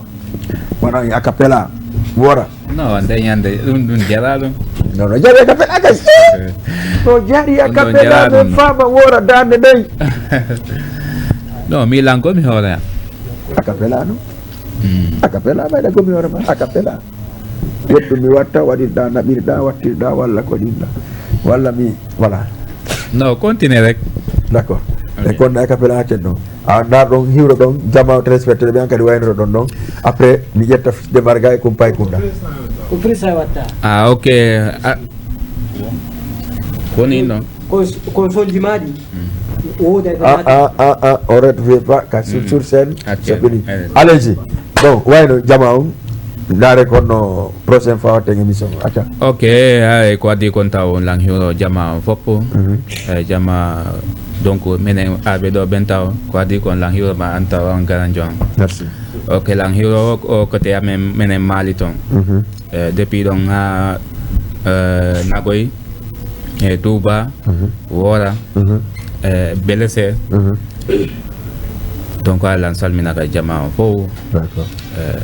Waɗna acapella wora. Non, nde ñande ɗum ɗum jara ɗum. Non, non, jari acapella kay. No jari acapella. Ɓe faama wora darnde nayi. Non, mi lanko mi hoore am. Acapella no. Acapella ɓayɗa ko mi hoore ma acapella. Yettu mi watta waɗirɗa naɓirɗa wattirɗa walla ko ɗinɗa walla mi voilà. Non, continue rek. D'accord. E kon acapella ken ɗon. A ndar ɗon hiwro ɗon jama o téléspectateur ɓe an kadi waynoro ɗon ɗon. Après mi ƴetta fisde marga e kumpay kunda. Ko prisa watta. Ah, ok. Ah, Ko nii non. Kon, kon son jimaaɗi. Mm. O wooda e a, a, a, a, on retrouve pas ka sur, mm, sur scène. Actuel. So fini. Allez-y. Bon, wayno jama on. Ndaare kon no prochaine fois watten émission. Acca. Ok, hay ko adii kon taw on lan hiwro jama on fof. Mhm. Eh, jama, donc, menen aɓe ɗo ɓen taw, ko adii kon lan hiwro ma an taw on garanjo an. Merci. Ok, lan hiwro o, o côté amen, menen Mali ton. Mhm. Eh, depuis ɗon ha, eh, Nagoy, eh, Touba, mhm, Wora, mhm, eh, Belese. Mhm. Donc, Alla salmina ka jama on fof. D'accord. Eh,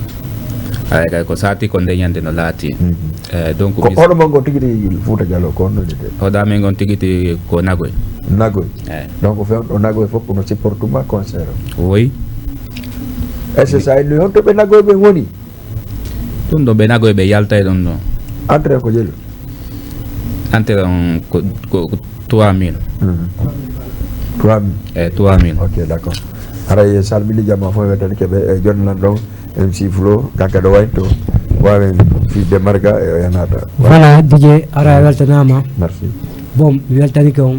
ay, kay ko sati ko nde ñande no laati. Mhm. Eh, donc, ko mis- hoɗo mon ngon tigi tigi Fuuta Jaloo ko honno woni de? Hoɗo amen ngon tigi tigi ko Nagoy. Nagoy. Eh. Donc, fen ɗo Nagoy fof no supporte ma concert o? Oui. Est-ce que sa inni honto ɓe Nagoy ɓen woni? Ɗum ɗo ɓe Nagoy ɓe yaltay ɗon ɗo. Entrée ko jelu? Entrée on ko, ko, ko trois mille. Mhm. Trois mille? Eh, trois mille. Ok, d'accord. Haray salmini jama fof weltanike ɓe e jonnan ɗon M C Flo, kanka ɗo waynto, waawen fiide marga e o yanata. Voilà, D J, ara weltanama. Merci. Bon, mi weltanike on.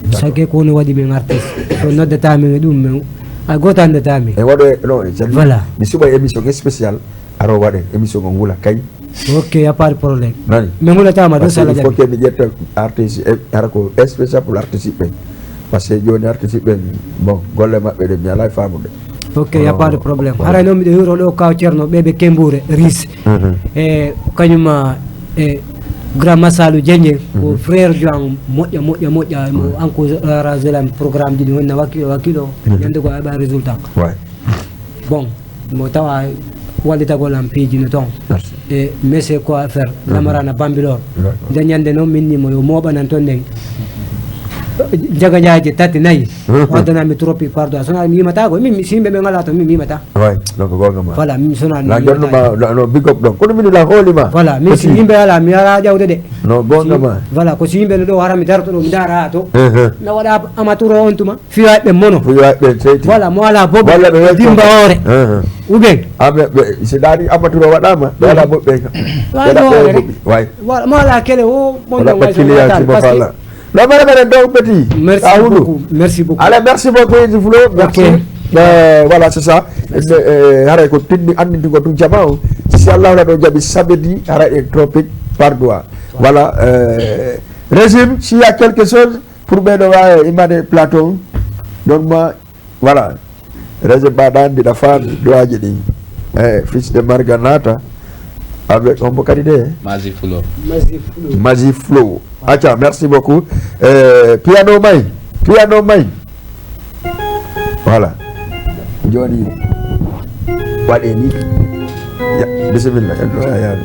D'accord. Sake ko no waɗi min artiste. So noddata min e ɗum, min, a goto anndata min. E waɗo e, non, c'est-à-dire, voilà, mi suɓa émission spéciale, aro waɗen émission on wula kay. Ok, y a pas de problème. Nani? Min wulata ma ɗum, parce que sala il faut jaɓi. Que mi ƴetta artiste, e, hara ko spécial pour artiste ɓen. Parce que jooni artiste ɓen, bon, golle maɓɓe ɗe mi alaa e faamude. Ok, y a pas de problème. Voilà. Haray noon miɗo hiwro ɗo kaw Ceerno ɓe ɓe Kembuure, Ris. Mhm. E kañum, e Grand Masalu Dieng, ko, mhm, frère Joan moƴƴa, moƴƴa, moƴƴa, mo, ouais, encourage lan programme ji ɗi wonna wakkilo, wakkilo, mhm, ñande ko a heɓa résultat. Ouais. Bon, mo tawa wallitagol am piiji no toon. Merci. E Monsieur Coiffeur, mhm, Lamarana Bambilor. D'accord. Nde ñande noon, min ni mo yo mooɓanan toon nden. Jagañaaje tati, nayi. Mhm. Waddana mi tropique, pardon. Sona mi yimata ko, min, si yimɓe ɓe ngalaa toon, min mi yimata. Ouais, donc gonga ma. Voilà, min sona mi yimata. No, no, big up ɗon. Kono min la hooli ma. Voilà, min si yimɓe alaa, mi alaa ƴawde de. No gonga ma. Voilà, ko si yimɓe no ɗo hara mi darto ɗo, mi dara to. Mhm. Na waɗa amateur on tuma. Fiyoyɓe mono. Fiyoyɓe seyti. Voilà, mo alaa boɓi. Walla ɓe welto dimba hoore. Ahan. Ou bien? Ah, mais, mais, si daari amateur o waɗaama, ɓe alaa boɓi ɓe ka. Waɗa hoore rek. Way. Voilà, mo alaa kele o, mo waɗa client si mo faala. Non, mais, mais, donc, petit. Merci beaucoup. Merci beaucoup. Allez, merci beaucoup, Easy Flow. Merci. Ok. Euh, voilà, c'est ça. Merci. Eh, haray ko tinni anndintugo tun jama o. Si Allah na ɗo jaɓi samedi, haray e Tropic Padois. Voilà, euh, Régime, s'il y a quelque chose, pour ɓe ɗo waawi immade plateau, ɗon ma, voilà. Régime mbaɗa anndi ɗa faami, duwaaji ɗin. Eh, fils de Marga naata, avec hombo kadi de? Mazi Flow. Mazi Flow. Mazi Flow. Acca, merci beaucoup. Eh, piano may, piano may. Voilà. Jooni waɗee ni. Ya, bisimilla. En ɗo yaa, yaa.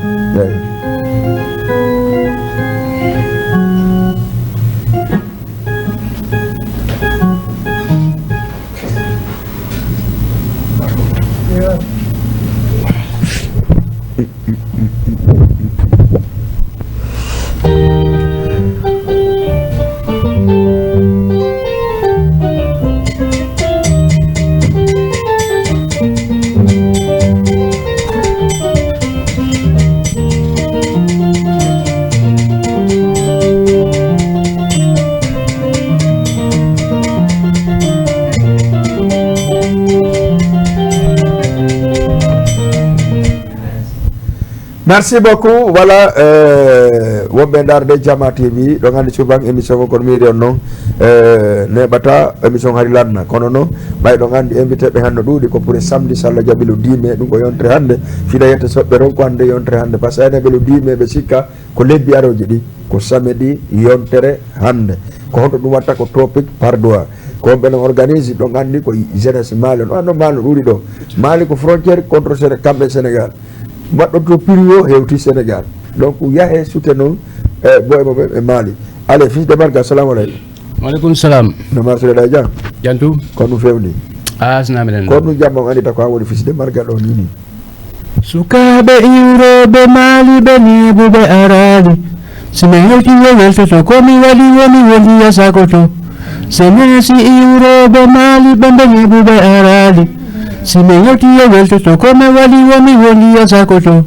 Merci beaucoup. Voilà, euh, wonɓe ndaarde Jama T V, ɗon anndi suban émission ko kono miiri on non, euh, neɓata émission hari lanna. Kono non, ɓay ɗon anndi invité ɓe hannde ɗuuɗi ko pour samedi, so Allah jaɓi, le dix mai, ɗum ko yontere hannde. Fiɗa yetta soɓɓe ron ko hannde yontere hannde, parce que enen ɓe le dix mai ɓe sikka ko lebbi arooji ɗi, ko samedi yontere hannde. Ko honto ɗum watta ko Tropic Padois. Ko on ɓe non organise, ɗon anndi ko jeunesse Mali, no anno Mali ɗuuɗi ɗo. Mali ko frontière contre Séné-, kamɓe Sénégal. Mbaɗɗo to Pirio hewti Sénégal. Donc, yahe sute non, e boy mo ɓe, ɓe Mali. Allez, fils de Marga, assalamu alaikum. Wa alaikum salam. No marsude ɗa jam? Jantu. Ko ɗum fewni? Ah, sina miɗen. Ko ɗum jam on anndi ta ko an woni fils de Marga ɗo ni ni. Sukaaɓe iwrooɓe Mali ɓe neeɓuɓe araali. Si mi hewtii e weltoto, ko mi waɗi woni wondiya sakoto. Senesi iwrooɓe Mali ɓe ɓe neeɓuɓe araali. Si mi hewtii e weltoto, ko mi waɗi woni wondiya sakoto.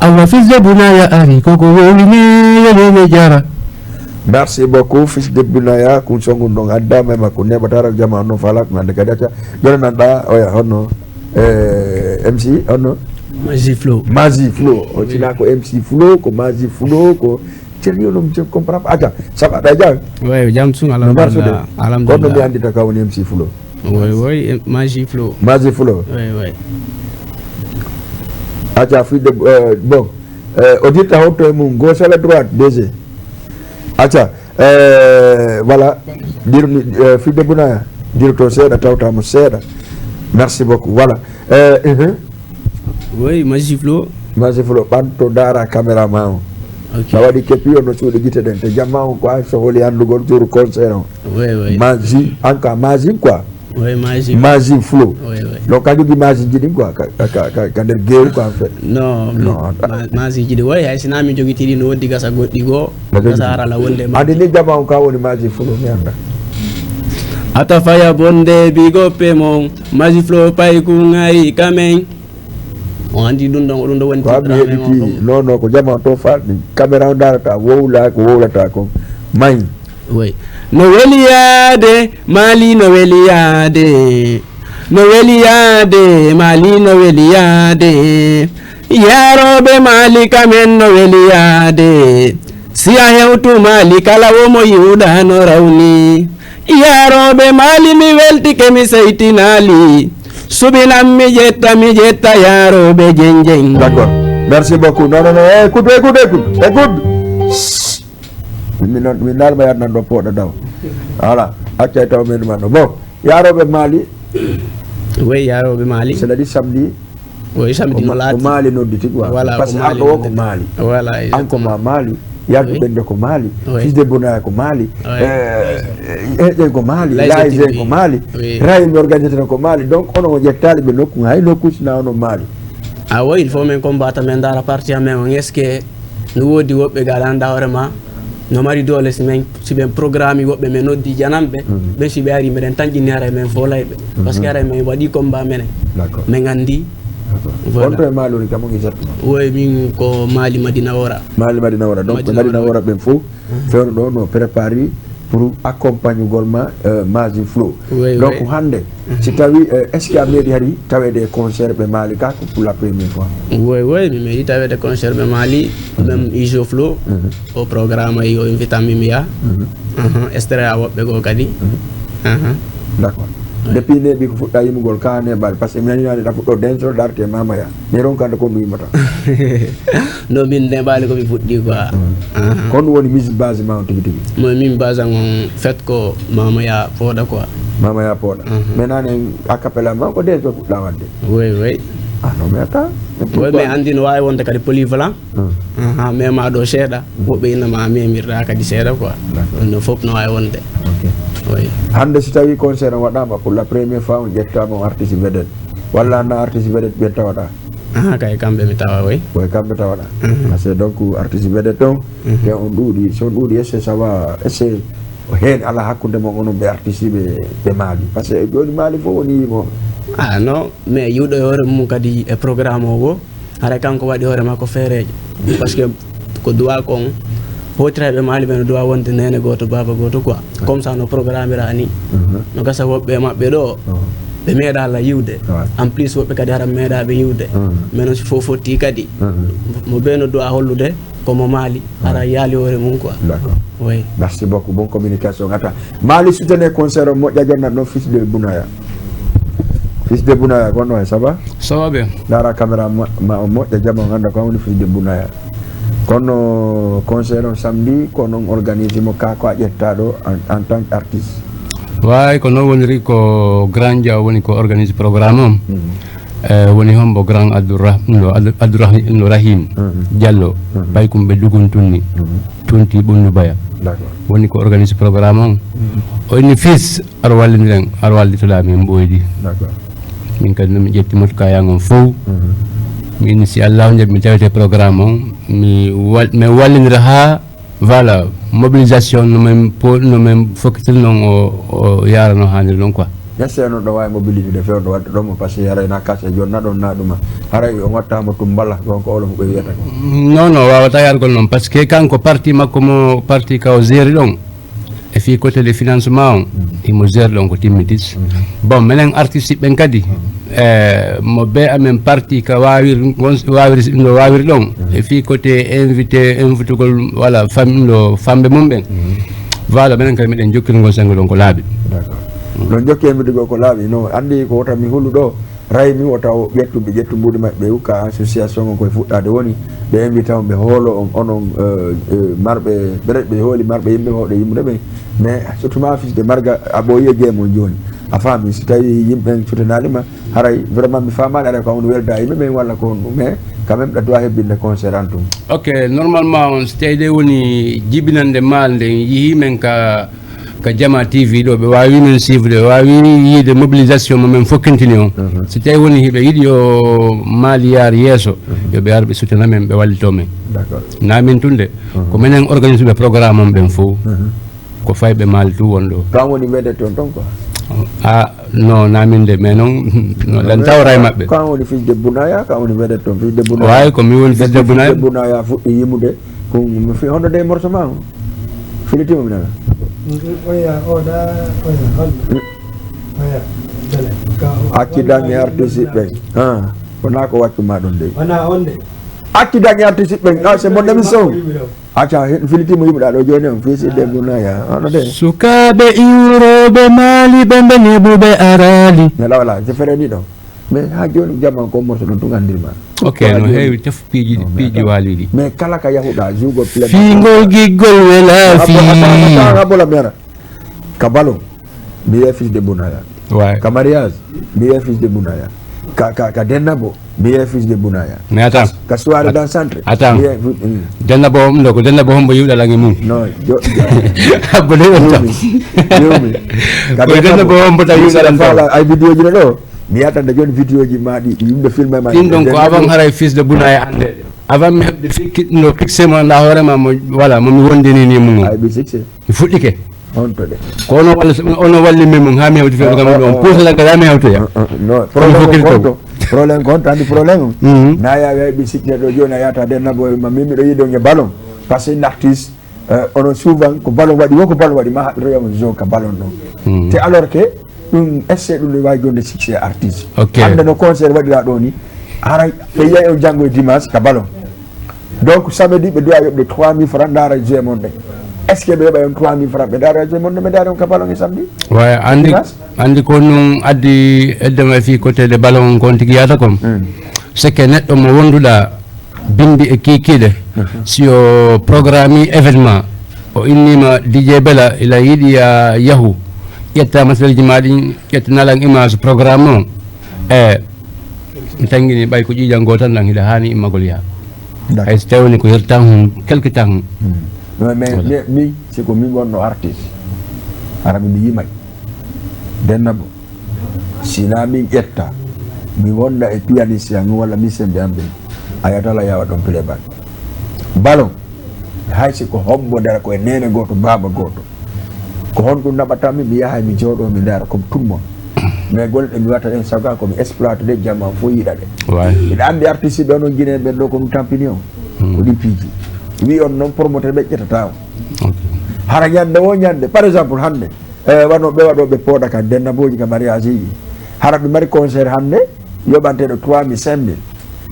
Awa fils de Bunaya ari, koko wowli ne, yelele jara. Merci beaucoup, fils de Bunaya, kun songun ɗon adda, mais ma kun neɓa tara jama no fala, ko hande kadi acca. Jona nan ɗa, oya, honno, eh, M C, honno? Maji Flow. Maji Flow. O Oui. tina ko M C Flow, ko Maji Flow, ko Thierry, on, je comprends pas. Acca, ça va, ɗa jam? Oui, jam sun, No marche de. alhamdulillah. Alhamdulillah. Kono mi andita ka woni M C Flow. Oui, oui, eh, Maji Flow. Maji Flow. Oui, oui. Acca, fils de, euh, bon. Euh, o dirta honto e mum, gauche à la droite, D G. Acca, euh, voilà. Dir, euh, fils de Bunaya, dir to seeɗa, tawta mo seeɗa. Merci beaucoup. Voilà. Euh, mhm. Oui, Maji Flow. Maji Flow, ɓanto ndaara caméra ma on. Ok. A waɗi kepi on no cuuɗi gite ɗen. Te jamma on ko an so holi anndugol turu concert on. Oui, oui. Maji, an ka Maji quoi. Oui, Maji. Maji Flow. Oui, oui. Donc, ka jogi Maji ji ɗin quoi, ka, ka, ka, ka, ka nder geewu quoi, en fait. Non, Non, non. Ma-, Maji ji ɗi, oui, hay si na mi jogiti ɗi no woddi gasa goɗɗi goo, No jogiti. gasa harala wonde Maji. Andi ni jama on ka woni Maji Flow, mi annda. Ata faya bonde, big up e mon, Maji Flow pay ku ngayi kamen. On andi ɗum ɗon, ɗum ɗo woni Ko an mi titre amen on heɓiti, ɗon. non, non, ko jama on to fa, caméra on darata, wowla ko wowlata kon. Mayi. Oui. No weli yaade, Mali no weli yaade. No weli yaade, Mali no weli yaade. Yaarooɓe Mali kamen no weli yaade. Si a hewtu Mali kala wo mo yi'uɗaa no rawni. Yaarooɓe Mali mi weltike mi seytinaali. Suɓinan mi ƴetta, mi ƴetta yaarooɓe jenjen. D'accord. Merci beaucoup. Non, non, non. Eh, écoute, écoute, écoute. Écoute. Min noon, min naalma yaade nan ɗo pooɗa daw. Voilà. Accay taw men ma ɗo. Bon, yaarooɓe Mali. Oui, yaarooɓe Mali. C'est-à-dire samedi. Oui, samedi Ko no ma-, ko laati. Mali nodditi quoi. Voilà, Parce ko que Mali an ɗo wo ko nodditi. Mali. Voilà, An ko ma exactement. Mali. Yaltu Oui. ɓende ko Mali. Oui. Fils de Bunaya ko Mali. Oui. Eh, eh, Heɗen ko Mali. Laise Laise T V. ko Mali. Oui. Rahim organisateur ko Mali. Donc, onon o ƴettaali ɓe nokku, hay nokku sina ono Mali. Ah oui, il faut men combattre, men ndaara parti amen on, est-ce que no woodi woɓɓe gaa ɗa annda hoore ma, no mari doole si men, si ɓen programme woɓɓe men noddi jananɓe, Mhm. ɓen si ɓe ari meɗen tanƴini haray men foolay ɓe. Parce que Mhm. haray men waɗi combat menen. D'accord. Men anndi. D'accord. Voilà. On to e Mali woni kam on exactement? Woy min ko Mali Madina Wora. Mali Madina Wora. Donc Madina Madina Wora. Wora ɓen fof Mhm. fewndo ɗo no préparé pour accompagnugol ma, euh, Mazin Flow. Oui, Donc oui. hannde, Mhm. si tawi, euh, est-ce que a meeɗi hari taweede e concert ɓe Mali ka ko pour la première fois? Oui, oui, mi meeɗi taweede concert ɓe Mali, Mhm. même Ijo Flow, Mhm. o programme ay, o invite mi, mi yaha. Mhm. Aha, extrait a woɓɓe goo kadi. Mhm. Aha. D'accord. Oui. Depuis neeɓi ko fuɗɗa yimugol ka neeɓaali, parce que mi nani nani ɗa fuɗɗo dancehall, ɗa arti e Mama Ya. Mi ronkande ko mi yimata. No min neeɓaali ko mi fuɗɗi quoi. Mhm. Aha. Ko honɗum woni musique base ma on tigi tigi? Mo min base an on fait ko Mama Ya Pooɗa quoi. Mama Ya Pooɗa. Mhm. Mais nane a cappella ma ko dancehall fuɗɗa wadde? Oui, oui. Ah non, mais attends. Mais Oui, pourquoi? mais anndi no waawi wonde kadi polyvalent. Hmm. Aha, mema ɗo seeɗa, Hmm. woɓɓe ina ma memirɗa kadi seeɗa quoi. D'accord. Ɗum ɗon fof no waawi wonde. Ok. Oui. Hannde si tawi concert on waɗaama pour la première fois, on ƴettaama on artiste vedette. Walla na artiste vedette ɓe tawaɗa? Aha, kay kamɓe mi tawa, oui. Koye kamɓe tawaɗa. Mhm. Parce que donc artiste vedette on, Mhm. te on ɗuuɗi, so on ɗuuɗi, est-ce que ça va, est-ce que heen alaa hakkunde mon onon ɓe artiste ɓe, ɓe Mali? Parce que jooni Mali fof woni yiimo. Ah non, mais yiwɗo e hoore mum kadi e programme o goo. Haray kanko waɗi hoore makko feereejo. Parce que ko duwaa kon, hootirayɓe Mali ɓe no duwaa wonde neene gooto, baaba gooto quoi. Comme ça no programme ra ni. Mhm. No gasa woɓɓe e maɓɓe ɗo, Mhm. ɓe meeɗaa la yiwde. Ouais. En plus, woɓɓe kadi hara meeɗaa ɓe yiwde. Mhm. Mais non, si fof fotti kadi, Mhm. mo ɓe no duwaa hollude ko mo Mali, hara Ouais. yaali hoore mum quoi. D'accord. Oui. Merci beaucoup. Bonne communication. Attends. Mali soutenir concert o moƴƴa jonna ɗon fils de Bunaya. Fils de Bunaya, kono e ça va? Ça va bien. Ndaara caméra ma, ma o moƴƴa jama on annda ko woni fils de Bunaya. Kono concert on samedi, ko non organise mo ka ko a ƴetta ɗo en, en tant qu'artiste. Waay, ko non woniri ko Grand Dia woni ko organise programme on. Mhm. Eh, woni hombo Grand Abdourah-, no, Abdou-, Abdourah-, no Rahim Mhm. Diallo, Mhm. Baykumɓe Duguntun ni, Mhm. Tunti Ɓundu Baya. D'accord. Woni ko organise programme on. Mhm. O inni fils, aɗa walliniren, aɗa wallitoɗaa min ɓooydi. D'accord. Min kadi no mi ƴetti motukayan on fow. Mhm. Min si Allahu jaɓi mi tawete programme on, mi wal-, mi wallindira haa Voilà, mobilisation no men po-, no men fokkitir non o, o yaara no haaniri non quoi. Est-ce que non ɗo waawi mobilisde fewndo waɗde ɗon mo, parce que haray na kase jooni na ɗon na ɗuma. Haray on watta mo tumbala, ɗon ko olo mo ɓe wiyata ko. Non, non, waawata yargol non, parce que kanko parti makko mo, parti ka o gère ɗon, e fii côté de financement on, imo gère ɗon ko timmitis. Bon, menen artiste ɓen kadi, eh, mo be amen parti ka waawir, ngon, waawir, no waawir ɗon, e fii côté invité, invitugol, wala fam, no famɓe mum ɓen. Voilà, menen kadi meɗen jokkiri ngol sengo ɗon ko laaɓi. D'accord. No jokki invitugol ko laaɓi, no anndi ko wota mi hulu ɗo, ray mi wota o ƴettu, ɓe ƴettu mbuuɗi maɓɓe, ɓe ukka association on koye fuɗɗaade woni, ɓe invita on, ɓe hoolo on, onon, eh, eh, marɓe, ɓe, ɓe hooli marɓe yimɓe hoɗe yimɓe ɓen, mais surtout ma fisde marga, a ɓooyi e game on jooni. A faami, si tawi yimɓe ɓen sutenaali ma, haray vraiment mi faamaali, haray ko on welda yimɓe ɓen walla ko honɗum, mais quand même ɗa doit hebbinde concert an tun. Ok, normalement on, si tawi ɗe woni jibinande maal nden, yihii men ka, ka Jama T V ɗo, ɓe waawi men suivre, ɓe waawi yiide mobilisation mo men fokkintini on. Si tawi woni hiɓe yiɗi yo maali yaar yeeso, yo ɓe ar ɓe sutana men, ɓe wallito men. D'accord. Na min tun de, ko menen organise ɓe programme on ɓen fof. Ko fayɓe maali tun won ɗo. Kan woni vedette on ton quoi. Ah, non, na min de, mais non, non, ɗan tawra e maɓɓe. Kan woni fils de Bunaya, kan woni vedette on, fils de Bunaya. Waawi ko mi woni fils de Bunaya. Fils de Bunaya fuɗɗi yimude, ko mi fi-, hono de morceau ma on. Filitima mi nana. Oya, oɗa, oya, hol. Oya, dala. Acci dange artiste ɓen. Ah, wona ko waccu ma ɗon de. Wona on de. Acci dange artiste ɓen. Ah, c'est mon émission. Acca, hen filitima yimɓe ɗo jooni on, fils de Bunaya, hono de. Sukaaɓe iwrooɓe Maali ɓe mbe neeɓuɓe araali. Nela wala, je fere ni ɗo. Mais ha jooni jaman ko morso ɗon tun andirma. Ok, no heewi tef piiji, piiji waaliɗi. Mais kala ka yahuɗa, jugo play. Fiingol giggol wela fii. Abola mera. Ka ballon. Mi wi'ay fils de Bunaya. Ouais. Ka mariage, mi wi'ay fils de Bunaya. Ka, ka, ka Dennabo, mi wi'ay fils de Bunaya. Mais attends. Ka soirée dansante, attends. Mi wi'ay, mm. Dennabo, ɗum ɗo ko Dennabo hombo yiwɗa lange mum? Non, jo, jo. Abbo de on tam. Yumi, yumi. Ka ko Dennabo hombo tawi yiwɗa lange mum? Ay vidéo ji ɗo. Mi yata nde joni vidéo ji ma ɗi, yimɓe filmé ma ɗi. Ɗin ɗon ko avant haray fils de Bunaya annde. Avant mi heɓde fikki, no fixé mo annda hoore ma mo, voilà, mo mi wondini ni mum. Ay bi fixé. Mi fuɗɗike. On to de. Ko ono walla, ono walli min mun, haa mi hewti feere kam ɗon. Puusala ka haa mi hewtoya. Non, problème ko to. Problème ko to, andi problème. Mhm. Na ya, ya, ɓe sikkita ɗo jooni, a yata Dennabo, ma min miɗo yiɗo nge ballon. Parce que une artiste, euh, ono souvent, ko ballon waɗi, wo ko ballon waɗi, ma haɓɓitoya mo jo ka ballon ɗon. Mhm. Te alors que, ɗum, est-ce que ɗum ne waawi jonde succès artiste? Ok. Hannde no concert waɗira ɗo ni, haray ɓe yiyay on janngo e dimanche ka ballon. Donc, samedi, ɓe doit yoɓde trois mille francs, ndaara jeu mon ɗen. Est-ce que ɓe yoɓay on trois mille francs, ɓe ndaara jeu mon ɗen, ɓe ndaara on ka ballon e samedi? Ouais, andi, andi ko nun addi eddema e fii côté de ballon on kon tigi yaata kon. Hmm. C'est que neɗɗo mo wonduɗa bindi e kiikiiɗe, si o programme événement, o innima D J Bella, ila yiɗi ya yahu, ƴetta masalji ma ɗin, ƴetta nalan image programme on. E Mi tangini ɓay ko ƴiiƴan gootan ɗan hiɗa haani immagol yaa. D'accord. Hay so tawni ko hirtan hun, quelque temps hun. Hmm. Mais, mais, voilà. Mais, min, si ko min wonno artiste, hara mi, mi yimay. Dennabo, si na min ƴetta, mi wonda e pianiste an walla mi sembe an ɓen, a yatala yawa ɗon playback. Ballon, hay si ko hombo dara ko e neene gooto, baaba gooto. Ko honɗum naɓataa mi, mi yahay mi jooɗoo, mi ndaara comme tout le monde. Mais golle ɗe mi waɗata ɗen, saga ko mi exploité ɗe, jamaa fof yiɗa ɗe. Ouais. Miɗa anndi artiste ɓe onon Guinéen ɓen ɗo ko ɗum tampini on. Hmm. Ko ɗin piiji. Wi on noon promoteur ɓe ƴettata on. Ok. Hara ñande wo ñande, par exemple hannde, eh, wano ɓe waɗo ɓe pooɗa ka dennabooji ka mariage ji. Hara ɓe mari concert hannde, yoɓanteɗo trois mille, cinq mille.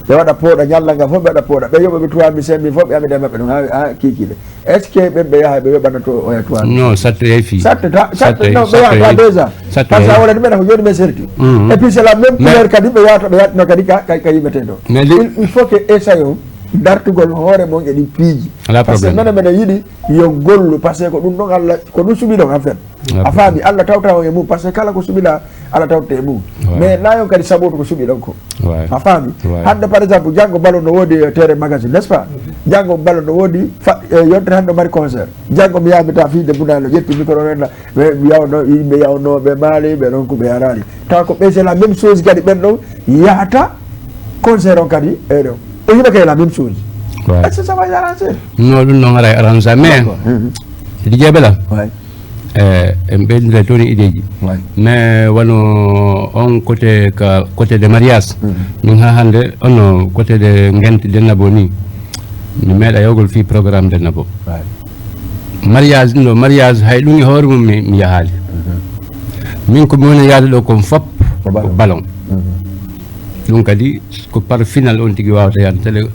Ɓe waɗa pooɗa ñalla nga fof, ɓe waɗa pooɗa. Ɓe yoɓa ɓe trois mille, cinq mille fof, ɓe amida maɓɓe ɗum haa, haa kiikiiɗe. Est-ce que ɓen ɓe yaha ɓe yoɓana to oya trois mille? Non, sattoyay fii. Sattata, satta, non, ɓe yahata déjà. Sattoyay. Parce que a wonani ɓen ko joni ɓe serti. Mhm. Et puis c'est la même couleur kadi ɓe yahata, ɓe yatno kadi ka, ka, ka yimɓe ɗo. Mais li- il, il faut que essaye on dartugol hoore mon e ɗin piiji. Ala problème. Parce que mene, mene yiɗi yo gollu, parce que ko ɗum ɗon Allah, ko ɗum suɓi ɗon en fait. A faami, Allah tawta on e mum, parce que kala ko suɓiɗa, Allah tawta e mum. Ouais. Mais na yon kadi sabotu ko suɓi ɗon ko. Ouais. A faami? Ouais. Hannde, par exemple, janngo ballon no woodi, eh, terrain magazine, n'est-ce pas? Janngo ballon no woodi fa-, eh, yontere hannde o mari concert. Janngo mi yaha mi tawa fii de Bunaya no ƴetti micro renna, ɓe yawno, yimɓe yawnooɓe maali, ɓe ɗon ko ɓe araali. Tawa ko ɓe, c'est la même chose kadi ɓen ɗon yahata concert on kadi, e ɗo. E hiɓe kay la même chose. Ouais. Est-ce que ça va arranger? Non, ɗum non haray arrange, mais d'accord. Mhm. D J Bella. Ouais. Eh, en ɓeydira toon e ideeji. Mais wano on côté ka, côté de mariage, min haa hannde, ono côté de ngente de nabo ni, mi meeɗa yawgol fii programme de nabo. Mariage ɗum ɗo, mariage hay ɗum e hoore mum mi, mi yahaali. Min ko mi woni yaade ɗo kon fop ko ballon. Ɗum kadi ko par final on tigi wawata yaade tele.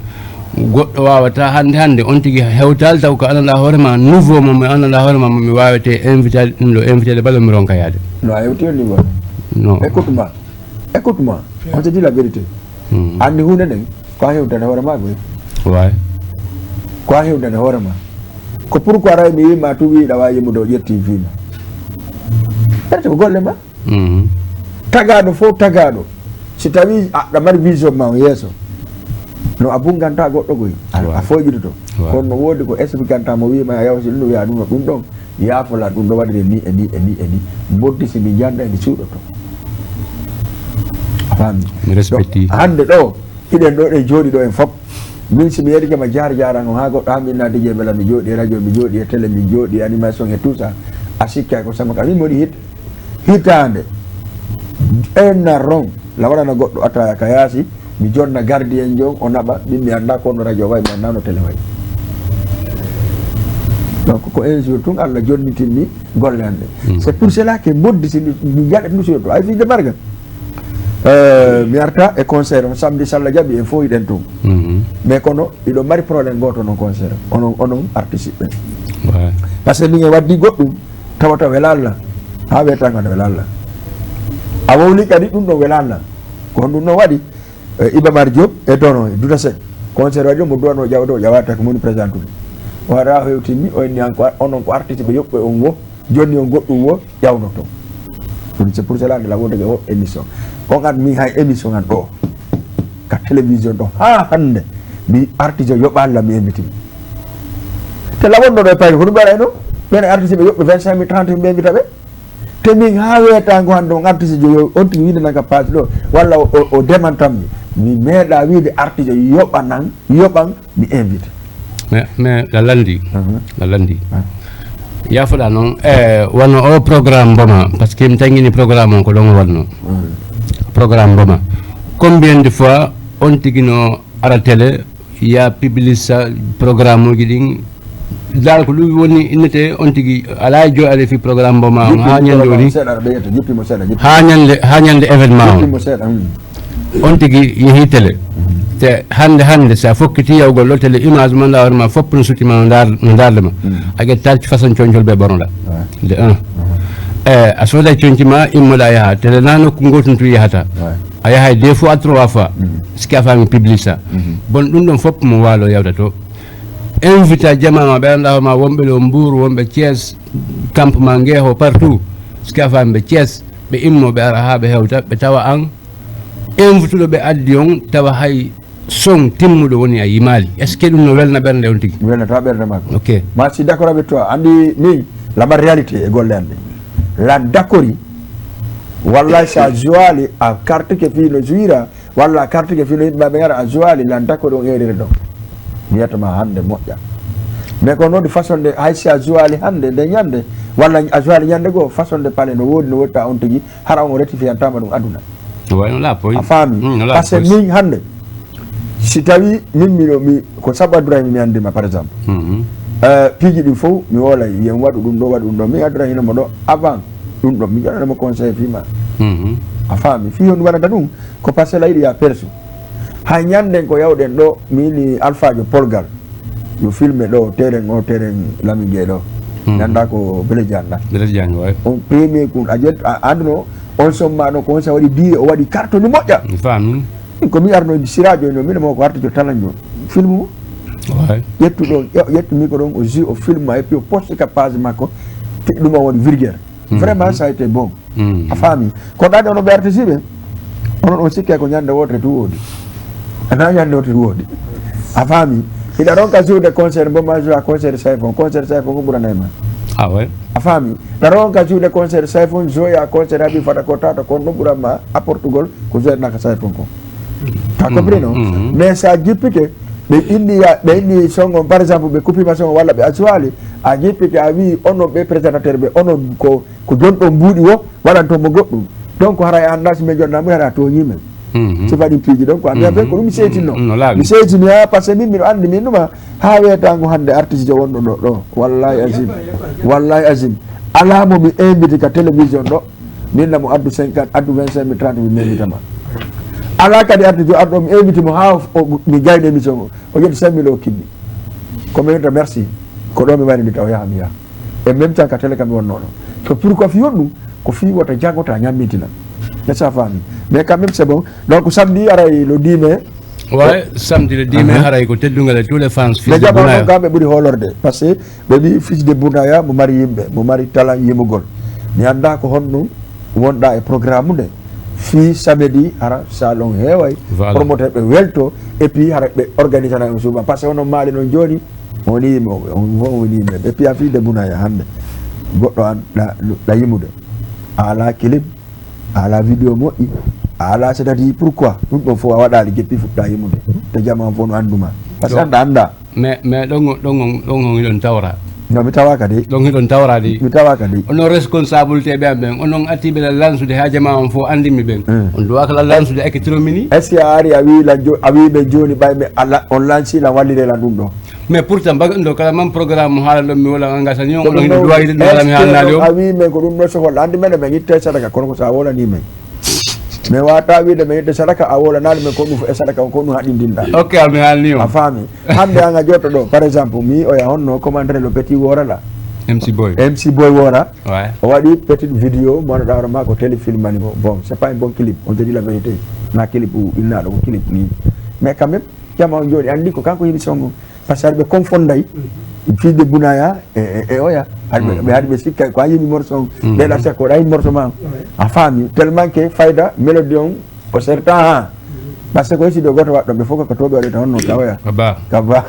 Goɗɗo wawata hannde hannde on tigi hewtaali taw ko ananɗa hoore ma, nouveau mo mi ananɗa hoore ma mo mi wawete invité ɗum ɗo invité de ballon mi ronka yaade. No a hewti on niveau. No. Écoute-moi. Écoute-moi. On te dit la vérité. Anndi huunde nden ko a hewtani hoore ma koy. Way. Ko a hewtani hoore ma. Ko pourquoi ray mi wima tu wiɗa wawi yimude o ƴetti fima. Ete ko golle ma. Tagaaɗo fof tagaaɗo, si tawi aɗa mari vision ma on yeeso, no a bunnganta goɗɗo koy, a foyƴitoto. Kono no woodi ko expliquanta mo wiima yaw si ɗum wiya ɗum no ɗum ɗon, yaafola ɗum ɗo waɗire ni e ni e ni e ni. Mboddi si mi jannda e mi suuɗoto. A faami? Mi respecti. Hannde ɗo hiɗen ɗo ɗen jooɗi ɗo en fof. Min si mi yeɗike ma jaar jaaran on haa goɗɗo haa min naati je bela mi jooɗi e radio mi jooɗi e télé min jooɗi e animation e tout ça, a sikka ko sama ka min moni hit hitaande enna ron la waɗana goɗɗo ataya ka yaasi mi jonna gardien jon o naɓa min mi annda ko no radio way mi annda no télé way. Donc ko un jour tun Allah jonnitinmi golle an ɗe. C'est pour cela que mboddi si mi jaɗat ndu suuɗoto ay fii de marga. Euh, mi arta e concert on samedi salla jaɓi en fof hiɗen tun. Mais kono hiɗo mari problème goto non concert onon onon artiste ɓen. Par ce que min e waddi goɗɗum tawata wela Allah ha wetanga no wela Allah. A wowli kadi ɗum ɗon wela Allah. Ko honɗum non waɗi? E Iba Mar Diop e Dono e Duta Seck concert waɗi ɗo mo duwano ƴawata o ƴawata ko moni présentude. O ara o hewtinni o inni an ko onon ko artiste ɓe yoɓɓe on wo. Jonni on goɗɗum wo ƴawnoto. Ɗum c'est pour cela nde la wonde o émission on an min hay émission an ɗo ka télévision ɗo ha hannde mi artijo yoɓalla mi invite mi te la wonno ɗo e payde ko ɗum ɓeɗa eno ɓen artiste ɓe yoɓɓe vingt cinq mille trente mille ɓe invita ɓe te min ha wetango hannde on artiste jo yo on tigi windanaka passe ɗo walla o, o, o demantammi mi meeɗa wiide artijo yoɓanan yoɓan mi invite. Mais, mais la landi, la landi. Yaafoɗa noon, e wano o programme mboma, par ce que mi tangini programme on ko ɗon o wonno. Programme mboma. Combien de fois on tigi no ara télé, ya publicisa programme uji ɗin, dal ko ɗum woni innete on tigi ala e joɗade fi programme mboma on ha ñande woni ha ñande ha ñande événement on. On tigi yehi télé. Te hannde hannde si a fokkiti yawgol ɗo télé image ma nda hoore ma fopp no suti ma no ndar no ndarde ma. A ƴettaaki façon coñcol ɓe ɓornoɗa. De un. E a sooda coñci ma immoɗa yaha télé na nokku ngotun tu yahata. A yahay deux fois trois fois. Siki a faami public sa. Bon ɗum ɗon fopp mo waalo yawta to. Invita jama ma ɓe annda hoore ma wonɓe ɗo Mbour wonɓe Thiès campement ngeho partout. Siki a faami ɓe Thiès ɓe immo ɓe ara ha ɓe hewta ɓe tawa an. Invituɗo ɓe addi on tawa hay son timmuɗo woni a yimaali est ce que ɗum no welna ɓernde on tigi? Welnata ɓernde makko. Ok. Ma si d'accord avec toi andi min lama réalité e golle ande lan d'accord wallahi sa joali a carte ke fii no juira walla a carte ke fii no yimɓe ma ɓe gara a joali lan d'accord on erreur ɗon mi wiyata ma hande moƴƴa mais ko noon façon de hay si a joali hande nde ñande walla a joali ñande goo façon de parler no woodi no wotta on tigi hara on rectifiantama ɗum aduna Wayno la police. A faami? Mm, no la Parce que police. Min hannde, si tawi min miɗo mi ko sabu Abdourahim mi anndima par exemple. Mhm. Euh, piiji ɗi fof mi woolay yen waɗu ɗum ɗo waɗu ɗum ɗo min Abdourahim hino mo ɗo avant ɗum ɗo mi joɗanamo conseil fii ma. Mhm. A faami fii honɗum waɗata ɗum ko parce que la yiɗi ya perso hay ñannden ko yawɗen ɗo mi yiɗi alfaajo polgal yo filme ɗo terrain o terrain lamige ɗo nanda ko beleji anda beleji anda way on premier kun a jet a anduno on somma ɗo ko on sa waɗi diire o waɗi cartoni moƴƴa mi faami ko mi arno sirajo no mino mo ko artujo talanjo filme mo way ƴettu ɗo ƴettu mi ko ɗon o ji o filme ma et puis o poste ka page makko ɗum o woni virgule vraiment ça a été bon a faami kono ɗaɗi onon ɓe artisiɓe onon on sikke ko ñande wotere tu woodi ana ñande wotere tu woodi a faami hiɗa ronka joude concert mbo ma joue à concert sayfon concert sayfon ko ɓuranay ma a ouais a faami ɗa ronka joude concert sayfon joue à concert haɓi fata ko tata kon ɗo ɓuran ma à portugol ko jouenaka sayfon kon ta compris non mais sa jippike ɓe inni ya ɓe inni songo par exemple ɓe coupima songo walla ɓe asuwali A jippike, a wi'i onon ɓe présentateur ɓe, onon ko, ko jonɗon mbuuɗi wo, waɗanton mo goɗɗum. Donc, haray a anndaa si men jonnaa mo, haray a tooñii men. Mhm. Sifa ɗin piiji ɗon, ko anndaa ɓen ko ɗum mi seytinno. Mm, no laaɓi. Mi seytini, ha, parce que min miɗo anndi min ɗuma, ha weetaango hannde artiste wonɗo ɗo, ɗo. Wallahi azim. Wallahi azim. Alaa mo mi invite ka télévision ɗo, min na mo addu cinquante, addu vingt-cinq mille, trente mille, mi invita ma. Alaa kadi artiste arɗo mi invite mo ha o, o, mi gayni émission o. O ƴetti cinq mille o kinni. Ko mi wi'ata merci. Ko ɗo mi waynidi taw yaha mi yaha. E même temps ka télé kam mi wonnoo ɗo. Ko pourquoi fii on ɗum? Ko fii wota jagota ñammintina. Est-ce que a faami? Mais quand même c'est bon. Donc samedi aray le dix mai. Ouais, samedi le dix mai, aray ko teddungal e tous les fans, fils de Bunaya. Mais jama on kamɓe ɓuri hoolorde. Parce que ɓe mbi fils de Bunaya mo mari yimɓe, mo mari talent yimugol. Mi anndaa ko honɗum wonɗaa e programme nde. Fii samedi, hara salon heeway, voilà, promoteur ɓe welto, et puis hara ɓe organisana on souvent. Parce que onon maali non jooni, on woni yimɓe, on, on woni yimɓe. Et puis a fii de Bunaya hannde, goɗɗo an ɗa, ɗa yimude. A alaa clip, a alaa vidéo moƴƴi, a alaa, c'est-à-dire pourquoi? Ɗum ɗon fof a waɗaali, jeppi fuɗɗa yimude. Te jama on fof no anndu ma. Parce que annda, annda. Mais, mais ɗon, ɗon, ɗon, ɗon hiɗon tawra. No, mi tawaaka de. Ɗon hiɗon tawra de. Mi tawaaka de. Onon responsabilité ɓe am ɓen, onon atiiɓe la lansude haa jamaa on fof anndi mi ɓen. Hmm. On duwaaka la lansude ake tiro mini. Est-ce que a ari a wii lan jo-, a wii ɓe jooni ɓay ɓe ala, on lansi lan wallire lan ɗum ɗo? Mais pourtant, baga ɗum ɗo kala man programme mo haala ɗon mi wala engagé ni on, onon hiɗo duwa yiɗe ɗum wala mi haalnaali on. A wii men ko ɗum ɗo sohol, anndi men men itte sadaka, kono ko sa wolani men. Mi wata wiide men yiɗde sadaka, a wolanaali men ko ɗum e sadaka on, ko ɗum haɗinɗinɗa. Ok, a mi haalni on. A faami. Hannde an a jooɗo ɗo, par exemple, mi oya honno commandre le petit Wora la. M C Boy. M C Boy Wora. Ouais. O waɗi petite vidéo, mo wonɗa hoore ma ko téléfilm ani mo. Bon, c'est pas un bon clip, on te dit la vérité. Na clip u innaaɗo ko clip ni. Mais quand même, jama on jooɗi anndi ko kanko heɓi songo. Parce que haɗa ɓe confonday, fils de Bunaya e, e, e oya. Haɗa ɓe, ɓe haɗa ɓe sikka ko a yimi morceau on. Ɓe ɗa sikka ko ɗa yimi morceau ma on. A faami, tellement que fayda mélodie on o serta ha. Parce que ko hesi ɗo goto waɗɗo ɓe fof ko to ɓe waɗata honno ka oya. Ka ba. Ka ba.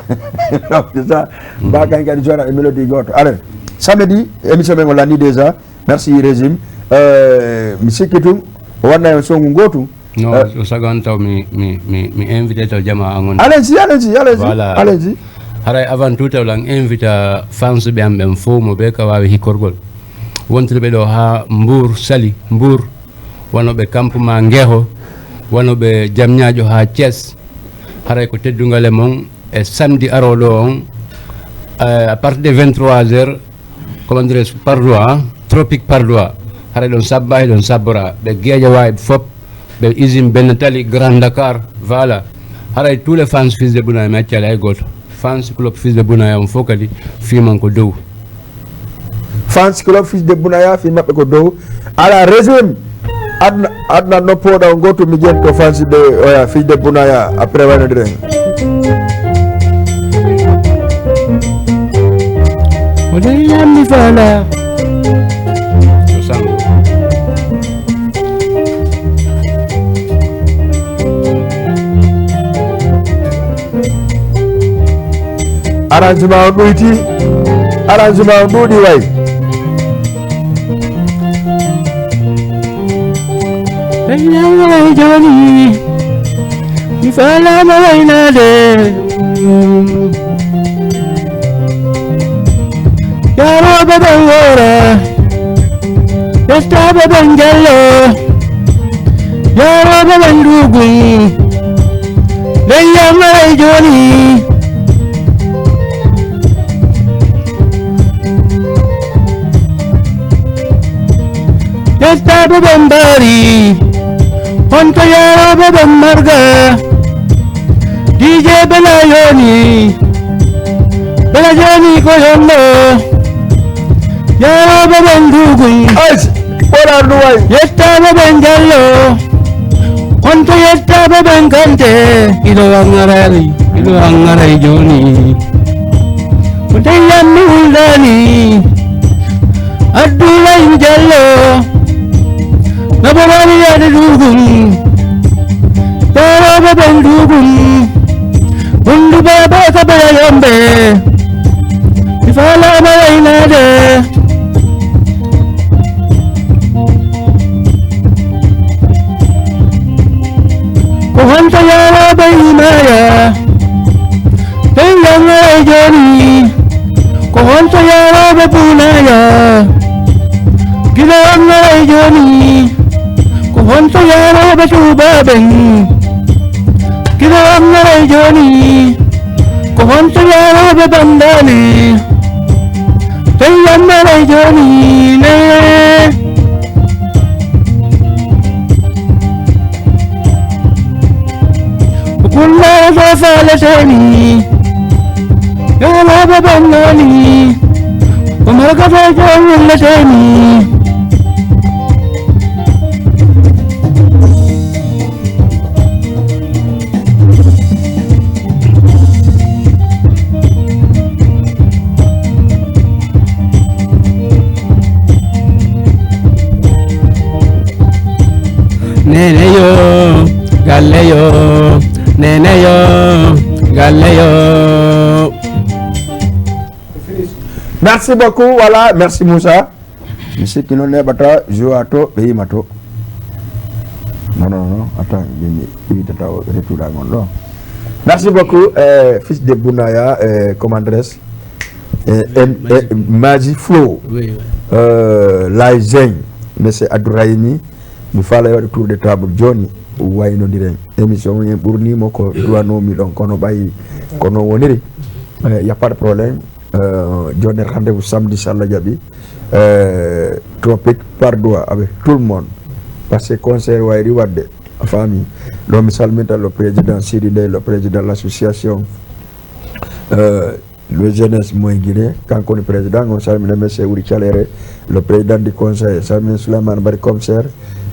Donc c'est ça. Ba kan kadi jona e mélodie goto. Alors, samedi, émission men o lani déjà. Merci Régime. Euh, mi sikki tun, o wanna en songu gotu. No, eh, o sagan taw mi, mi, mi, mi invite taw jama an on. Allez-y, allez-y, allez-y, voilà, allez-y. Haray avant tout taw lan invite fans ɓe am ɓen fof mo ɓe ka waawi hikkorgol. Wontirɓe ɗo haa Mbour, Saly, Mbour, wano ɓe campement Ngeho, wano ɓe Diamniadio haa Thiès. Haray ko teddungal e mon e samedi arooɗo on, eh, à partir de vingt-trois heures, comment dirais-je, Padoua, hein? Tropique Padoua. Haray ɗon sabba, hiɗon sabbora. Ɓe Guédiawaye fop, ɓe usine Benetali, Grand Dakar, voilà. Haray tous les fans Fils de Bounaya, mi accali hay gooto. Fans club Fils de Bounaya on fof kadi, fii mon ko dow. Fans club Fils de Bounaya, fii maɓɓe ko dow. Ala Régime, adna, adna noppoɗa on gooto mi jento fans de, oya, Fils de Bounaya, après waynodiren. Oɗon yammi fala. Arrangement on ɗuyti, arrangement on ɗuuɗi way. Ɓe ñaŋoray jooni, mi faalaama waynaade. Yaarooɓe ɓen woora, ƴettaaɓe ɓen jallo, yaarooɓe ɓen nduugun, ɓe ñaŋoray jooni. Ƴettaaɓe ɓen mbaari, honto yaarooɓe ɓen marga? D J Bela yooni, Bela jooni ko yonno, yaarooɓe ɓen nduugun. Ay, wala no way. Ƴettaaɓe ɓen jallo. Honto yettaaɓe ɓen kante, hiɗo waŋŋaray, hiɗo waŋŋaray jooni. Ko ndiyam mi hulnaani, Abdullahi Jallo, no ɓe wari yaade nduugun, yaarooɓe ɓen nduugun, wonduɓe ɓe ka ɓe yombe, mi faalaama waynaade. Ko honto yaarooɓe himaaya? Ɓen yaŋŋaray jooni. Ko honto yaarooɓe Bunaya, gila wangaray jooni, ko honto yaarooɓe Tuuba ɓen? Gila wangaray jooni, ko honto yaarooɓe Bandaane? Tawi wangaray jooni ne. Ko kullaare ɗo faaletee ni, yolaaɓe ɓen nani, ko markatee jom wulletee ni. Nene yo, galle yo, nene yo, galle yo. Merci beaucoup, voilà, merci Moussa. Mi sikki non neɓata joua to ɓe yima to. Non, non, non, attends, mi, mi, mi wiitata o retour à mon, non. Merci beaucoup, euh, fils de Bounaya, euh, comment dirais-je, euh, euh, Maji. Euh, Maji Flow. Oui, oui. Euh, Laye Zeng, monsieur Abdourahimi, mi faala e waɗi tour de table jooni, waynodiren. Émission on en ɓurnimo ko duwanoomi ɗon, kono ɓay ko non woniri. Euh, y a pas de problème. Euh, jooni rendez-vous samedi, si Allah jaɓi. Euh, Tropique par doigt avec tout le monde. Parce que concert wayri wadde, a faami. Ɗo mi salminta le président Sidi Ndeye, le président de l'association, euh, le jeunesse moy Guinée, kanko woni président, on salmina monsieur Wuri Calere, le président du conseil, salmina Souleymane Bari commissaire,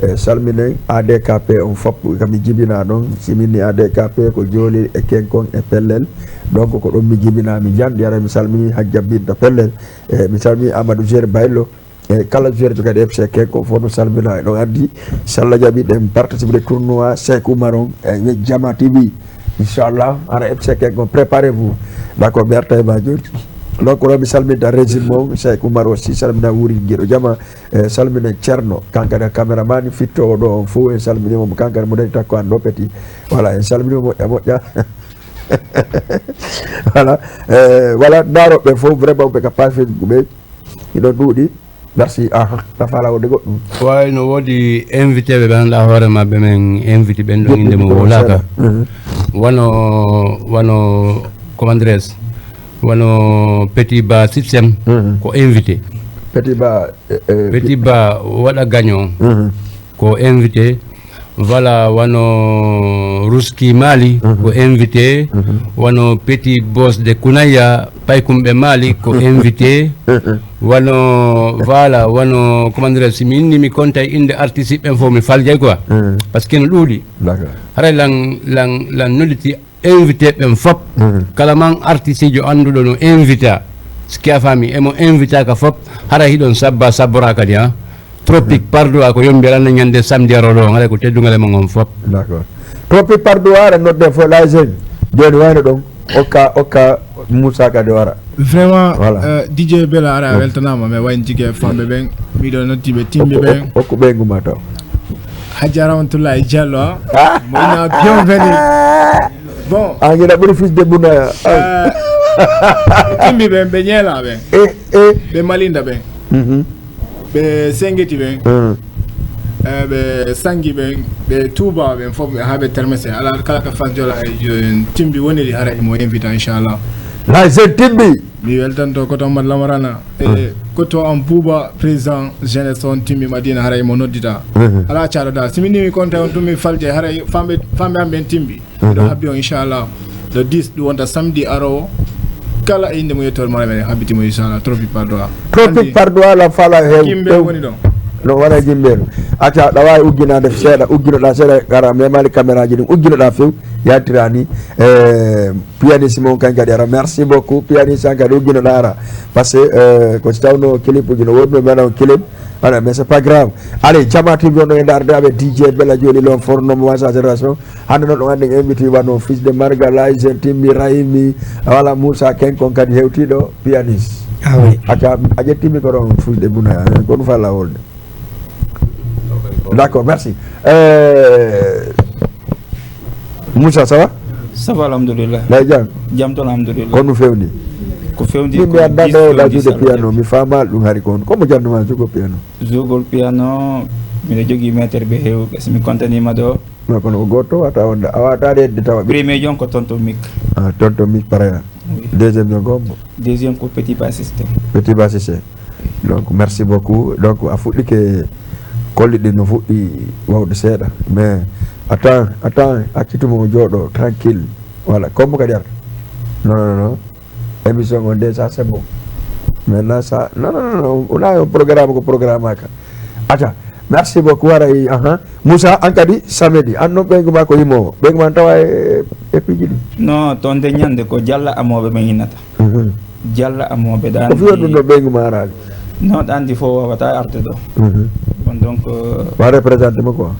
e salminen A D K P on fop, ka mi jibina ɗon, si min ni A D K P ko Jooli e Kenkon e Pellel. Donc ko ɗon mi jibina, mi janɗi, ara mi salmini Hajja Binta Pellel, e mi salmini Amadou Géré Baylo, e kala joueur kadi F C Kenkon fof no salmina, e ɗon addi, si Allah jaɓi ɗen participer tournoi Seeku Umar on, e Jama T V. Inchallah, ara F C Kenkon, préparez-vous. D'accord, mi arta e ma jooni. Donc, ɗo mi salminta régime on, Seeku Umar aussi, salmina Wuri Giɗo Jama, e salmina Ceerno, kanko kadi caméraman, fittoowo ɗo on fof, en salminii mo, kanko kadi mo dañi takko an ɗo Petit. Voilà, en salminii mo, e moƴƴa. Voilà, e, voilà, ndaarooɓe fof, vraiment, ɓe ka page Facebook ɓe, hiɗo ɗuuɗi. Merci, aha, ka faala wonde goɗɗum. Waawi no woodi invité ɓe ɓe anndaa hoore maɓɓe, men invité ɓen ɗon innde mo wowlaaka. Mhm. Wano, wano, comment dirais-je, wano Petit Ba Sipsem, mhm, ko invité. Petit Ba, eh, eh, Petit Ba Waɗa Gaño, mhm, ko invité. Voilà, wano Ruski Mali, mhm, ko invité. Mhm. Wano Petit Boss de Kunaya, Paykumɓe Mali, ko invité. Mhm. Wano, voilà, wano, comment dirais-je, si mi inni mi konta e innde artiste ɓen fof, mi faljay quoi. Mhm. Parce que no ɗuuɗi. D'accord. Haray lan, lan, lan nodditi invité ɓen fop. Mhm. Kala man artiste jo annduɗo no invita. Siki a faami, emo invita ka fop. Hara hiɗon sabba, sabbora kadi, ha. Tropique, mhm, par doigt ko yombi alanna ñande samedi aroɗo on, haray ko teddungal e mon on fop. D'accord. Tropique par doigt, aɗa nodde fo Laye Zeng. Joni wayno ɗon. Okka, okka Moussa kadi o ara. Vraiment, voilà. Euh, D J Bella, ara a weltanama, mais wayno jigee famɓe ɓen, miɗo noddi ɓe timbi ɓen. Okku, okku, okku ɓe nguma taw. Hadja Ramatoulaye Diallo, ah. Ah. Mo ina bienvenue. Bon. Ah, ngena ɓuri fils de Bounaya. Ah. Euh, timbi ɓen, ɓe ñeela ɓen. Eh, eh. Ɓe malinda ɓen. Mhm. Ɓe Sengeti ɓen, hmm, eh, ɓe Sangi ɓen, ɓe Touba ɓen fof, ɓe haa ɓe Termese. Ala kala ka Fass Jola e jo-, timbi woniri, hara imo invita, inchallah. Laye Zeng timbi. Mi weltanto ko Amadou Lamarana. E, hmm, ko to an Bouba, président jeunesse on timbi Madina, hara imo noddita. Hmm. Ala caɗoɗa. Si min ni mi konta on tun mi falje, hara famɓe, famɓe am ɓen timbi. Miɗo, mhm, habbi on, inchallah, le dix, ɗum wonta samedi arowo. Kala e innde mo yettoore mo, men habbiti mo, inchallah, tropique par doigt. Tropique par doigt, la fala hew, Jimbe hew. Woni ɗon. No wona Jimbe. Acca, aɗa waawi ugginaade seeɗa, ugginoɗaa seeɗa, gara memani caméra ji ɗin, ugginoɗaa few, yaltirani. Eh, pianiste mon kan kadi ara. Merci beaucoup, pianiste an kadi ugginoɗaa ara. Parce que, eh, ko si tawno clip uji no woɗɗi, no mbiɗa on clip. Voilà, mais c'est pas grave. Allez, Jama T V on no e ndaarde avec D J Bella Joli, l'homme fort, nomo wa sa génération. Hande non on andi invité wano fils de Marga, Laye Zeng, Timbi, Rahimi, wala Moussa Ken, kon kadi hewtiɗo pianiste. Ah oui. Aka, a ƴettimi ko ɗon fils de Buna, ko ɗum falla wolde. D'accord, merci. Euh, Moussa, ça va? Ça va, alhamdulillah. Mbaɗɗa jam? Jam tan, alhamdulillah. Ko no fewni? Ko fewndi Min mi ko anndaa dix ɗo fewndi ɗajude salloɗe. Piano, mi faamaali ɗum hari kon. Ko mo jannuma jugo piano? Jugol piano, miɗo jogii meeterɓe heewɓe, si mi kontaniima ɗo. No, kono ko gooto wata wonde, a wata hedde tawa ɓe. Premier jon ko Tonton Mik. Ah, Tonton Mik Paraya. Oui. Deuxième jon ko hombo? Deuxième ko Petit Bassiste. Petit Bassiste. Donc, merci beaucoup. Donc, a fuɗɗike kolli ɗin no fuɗɗi wawde seeɗa. Mais, attends, attends, accitu mo o jooɗo tranquille. Voilà, comme kadi arta. Non, non, non. Émission on déjà, c'est bon. Maintenant, ça, non, non, non, non, on a un programme ko programme ka. Aca, merci beaucoup, waray, aha. Moussa, an kadi, samedi, an non ɓeyngu ma ko yimoowo. Ɓeyngu ma an tawa e, e piiji ɗi. Non, ton de ñande ko jalla amooɓe ɓe innata. Mhm. Jalla amooɓe ɗan Ko fiyo ɗum ɗi no ɓeyngu ma araali? Non, ɗan ɗi fof wawata arde ɗo. Mhm. Bon, donc, euh, Wa représenté mo quoi?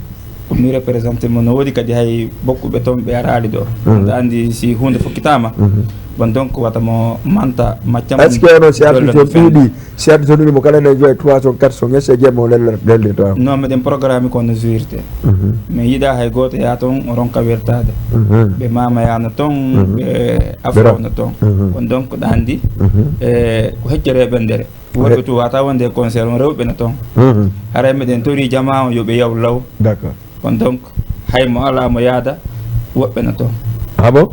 Ko mi représenté mo, no woodi kadi hay bokkuɓe ton ɓe araali ɗo. Mhm. Aɗa anndi si huunde fokkitaama, Mhm. bon, donc, wata mo manta macca mum Est-ce que ono si arti golle ton no feewi. Ɗuuɗi, si arti ton ɗuuɗi mo kala ne joy trois cents, quatre cents, est-ce que jemmo lelle, lelle to am? Non, meɗen programme ko no jouirte. Mhm. Mi yiɗa hay gooto yaa ton ronka wertaade. Mhm. Ɓe mamayano ton, Mhm. ɓe afrono ton. Mhm. Bon, donc, ɗa anndi, Mhm. e ko heccere ɓendere. Worɓe Eh. tu wata wonde e concert on, rewɓe no ton. Mhm. Haray meɗen tori jamaa on yo ɓe yaw law. D'accord. Kon donc, hay mo alaa mo yaada, woɓɓe no ton. Ah bon?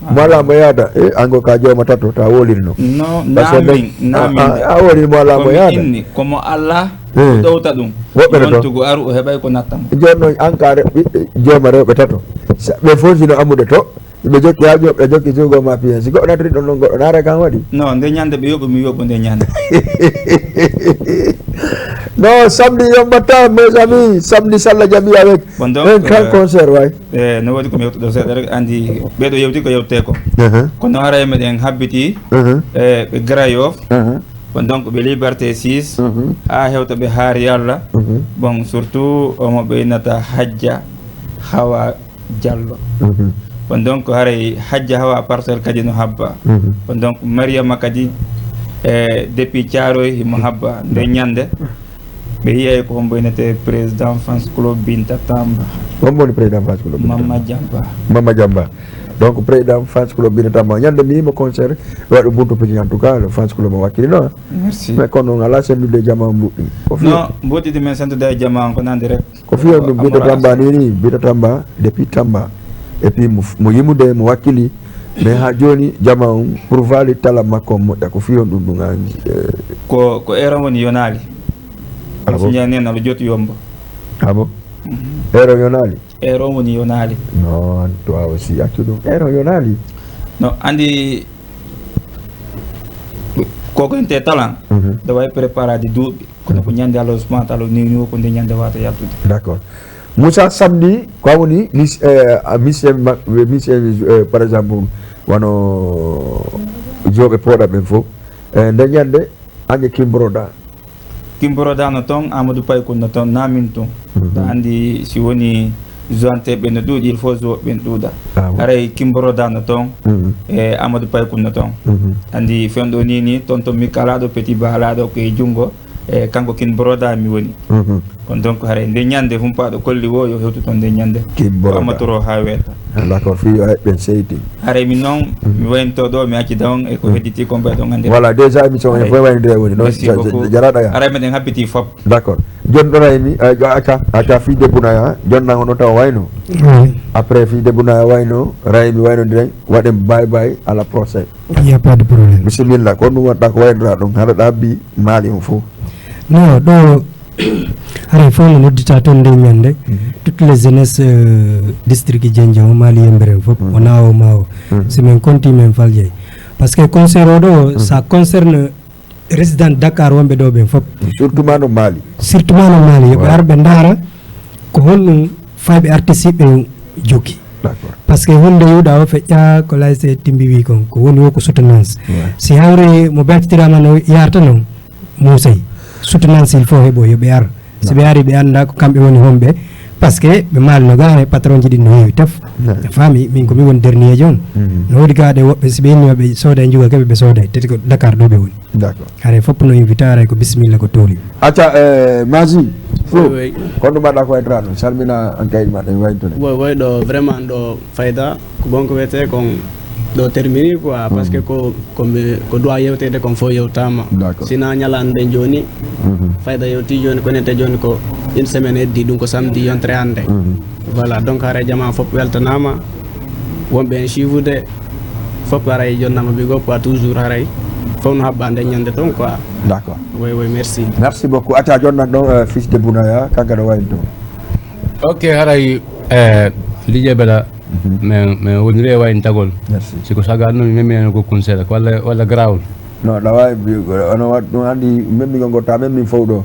Ah. Mo alaa mo yaada, e, an go ka jooma tato, ta woliri no. No, Parce que naamin, naamin a, a, a woliri mo alaa mo yaada. Ko mi inni, ko mo Allah Eh. ɗowta ɗum. Woɓɓe no ton. Yontugu aru, o heɓay ko natta mo. Jooni non, an ka re-, ɓiɓɓe jooma rewɓe tato. Sa-, ɓe fof sino amude to, Ɓe jokki haa jooni, ɓe jokki juugo ma piyen. Si goɗɗo natiri ɗon non goɗɗo, naare kan waɗi? Non, nde ñande ɓe yoɓu, mi yoɓu nde ñande. Non, samedi yombataa, mes amis. Samedi, Salla Jabi avec Bon, donc, un grand euh, concert, way. Eh, no woodi ko mi yewtuɗo seeɗa rek, anndi ɓeeɗo yewti ko yewtee ko. Uh-huh. Kono haray meɗen habbiti, Uh-huh. eh, ɓe Grand Yoff. Uh-huh. Bon, donc, ɓe Liberté six, Uh-huh. haa hewta ɓe Haari Yalla. Uh-huh. Bon, surtout, omo ɓe innata Hajja Hawa Diallo. Mhm. Bon, donc, haray Hajja Hawa Parcelles kadi no habba. Mhm. Bon, donc, Mariama kadi, eh, depuis Thiaroye himo habba. Nde ñande, ɓe yiyay ko hombo innete président fans club Binta Tamba. Hombo woni président fans club Binta Tamba? Mamma Jamba. Mamma Jamba. Donc, président fans club Binta Tamba. Ñande mi yimo concert, waɗi buntu pikin, en tout cas, le fans club o wakkili, non? Merci. Mais kono, ala sendude jama on mbuɗɗi. Ko fiyo? Non, mbuɗɗi men sendude e jama on ko nandi rek. Ko fiyo ɗum, Binta Tamba ni, ni, Binta Tamba, depuis Tamba. Et puis mo, mo yimude, mo wakkili. Mais haa jooni, jama on, pour vali tala makko on moƴƴa, ko fiyo ɗum, ɗum an, eh. Ko, ko eran woni yonaali. Ah bon? Suña nena lo joti yombo. Ah bon? Mhm. Eran yonaali? Eran woni yonaali. Non, toi aussi, accu ɗum. Eran yonaali. No, andi, ko ko inte talan, Mhm. da way préparé di duuɓi. Kono ko ñande Allah subhanahu wa ta'ala ni, ni ko nde ñande wata yaltude. D'accord. Moussa, samedi, ko woni mis-, eh, a, musicien ma-, musicien, eh, par exemple, wano joɓe pooɗa ɓen fof. Eh, nde ñande, Añe King Broda. King Broda no ton, Amadou Paykun no ton, na min tun. Mhm. Ɗa andi si woni jouanteɓe no ɗuuɗi, il faut joueɓe ɓen ɗuuɗa. Ah, bon. Haray King Broda no ton, Mhm. e Amadou Paykun no ton. Mhm. Andi fewndo ni ni, ton to mi kalaɗo, Petit Ba alaɗo ko e jungo. E kanko King Broda mi woni. Mhm. Kon donc, haray nde ñande humpaaɗo kolli wo yo hewtu ton nde ñande. King Broda. Ko Amatoro haa weeta. Ah, d'accord, fii yo heɓɓen seydi. Haray min noon, Mhm. mi waynto ɗo, mi accida on e ko Mhm. hedditi ko mbaɗon anndir. Voilà, déjà émission o Haray. fof waynodira woni noon. Merci Ja-, ja-, beaucoup. Jaraɗo ya. Haray meɗen habbiti fop. D'accord. Jooni ɗo Raymi, eh, jo-, acca, acca fii debbo na ya. Jooni nan on ɗo tawa wayno. Oui. Après fii debbo na ya wayno, Raymi waynodiray, waɗen bye bye, à la prochaine. Il y a pas de problème. Bisimilla, ko ɗum waɗɗa ko waynora ɗum, haɗa ɗa bi maali on fof. Non, ɗo, haray fof no noddita toon nde ñande. Mhm. Toute les jeunesses, euh, district Jenja o, Mali Yembere o fof, Mhm. o Naawo ma o. Mhm. Si min konti min faljay. Parce que concert o ɗo, Mhm. ça concerne résident Dakar wonɓe ɗo ɓen fof. Surtout ma no Mali. Surtout ma no Mali, yo ɓe Ouais. ar ɓe ndaara ko honɗum fayɓe artiste ɓe jokki. D'accord. Parce que honde yuɗa o feƴƴa ko layse timbi wi kon, ko woni o ko soutenance. Ouais. Si hawre mo beltitirama no yarta non, Musay. Soutenance il faut heɓo yo ɓe ar. Si ɓe D'accord. ari ɓe annda ko kamɓe woni honɓe, parce que ɓe Mali no gaare patron ji ɗin no heewi tef. Ouais. A faami, min ko mi woni dernier jon. Mhm. No woodi gaaɗe woɓɓe si ɓe inni ɓe sooda e juga keɓe ɓe sooda, tati ko Dakar ɗo ɓe woni. D'accord. Haray fof no invite, haray ko bisimilla ko tooli. Acca, eh, Mazi, Flo, Oui, oui. kono mbaɗa ko waytata ɗum, salmina an kaydi ma ɗen waytude. Woy, woy ɗo vraiment ɗo fayda, ko bon ko wiyetee kon Ɗo termini quoi, parce que ko, ko mi, ko doit yewteede kon fof yewtaama. D'accord. Sina ñalaande nden jooni, fayda yewti jooni, ko nete jooni ko une semaine heddi, ɗum ko samedi yontere hannde. Voilà, donc haray jamaa fof weltanaama, wonɓe en suivude, fof haray jonnama big up quoi, toujours haray fof no haɓɓa nden ñande ton quoi. D'accord. Oui, oui, merci. Merci beaucoup. Acca, jonna ɗon, euh, fils de Bounaya, kanka ɗo wayno ton. Ok, haray, eh, D J Bella, min, min woniri e wayntagol. Merci. Si ko sagal non, mi memminano gokkun seeɗa, ko walla, walla garaawol? Non, ɗa waawi bi-, ono waɗ-, ɗum anndi memmi ko ngotta, memmi fow ɗo.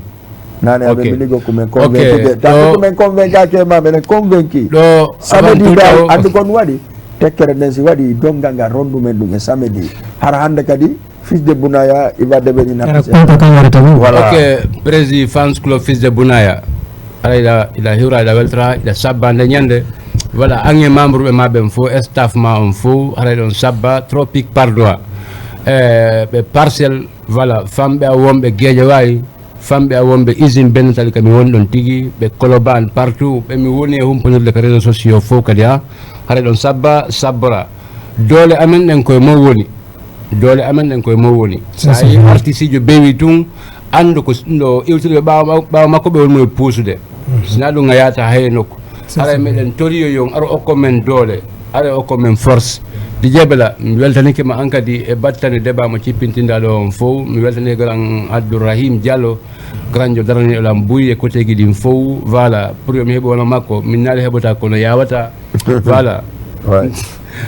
Nane a Ok. memmi ni gokku men Ok, convaincu de. Ta ɗo gokku men convaincu ke ma, menen convaincu. Ɗo Samedi avant tout dal, ɗo anndi kon waɗi. Tekkere nden si waɗi, dongal ngal rondu men ɗum e samedi. Hara hannde kadi, fils de Bounaya, il va devenir un Kala artiste. Konko kan warata ɗum. Voilà. Ok, Prési Fans Club Fils de Bounaya. Haray ila, ila hiwra, ila weltara, ila sabba nde ñande. Voilà, an e membre ɓe ma ɓen fof, staff ma on fof, haray ɗon sabba, Tropique Pardois. Eh, ɓe Parcelles, voilà, famɓe a wonɓe Guédiawaye, famɓe a wonɓe usine Benetali ka mi woni ɗon tigi, ɓe Colobane, partout, ɓe mi woni e humpondirde ka réseaux sociaux fof kadi, ha, haray ɗon sabba, sabbora. Doole amen ɗen koye mo woni. Doole amen ɗen koye mo woni. Sa yi artiste ijo bewi tun, anndu ko s-, ɗo iwtirɓe ɓaawo ma-, ɓaawo makko ɓe woni mo e puusude. Sina ɗum a yaata hay e nokku. Haray meɗen tori yo on aro okko men doole, aro okko men force. D J Bella, mi weltanike ma an kadi e battane débat mo cippintinɗa ɗo on fow. Mi weltanike grand Abdourahim Diallo, grand jo daraniɗo lan buy e koteeji ɗin fow. Voilà, pour yo mi heɓu wano makko, min naali heɓata kono yawata. Voilà. Ouais.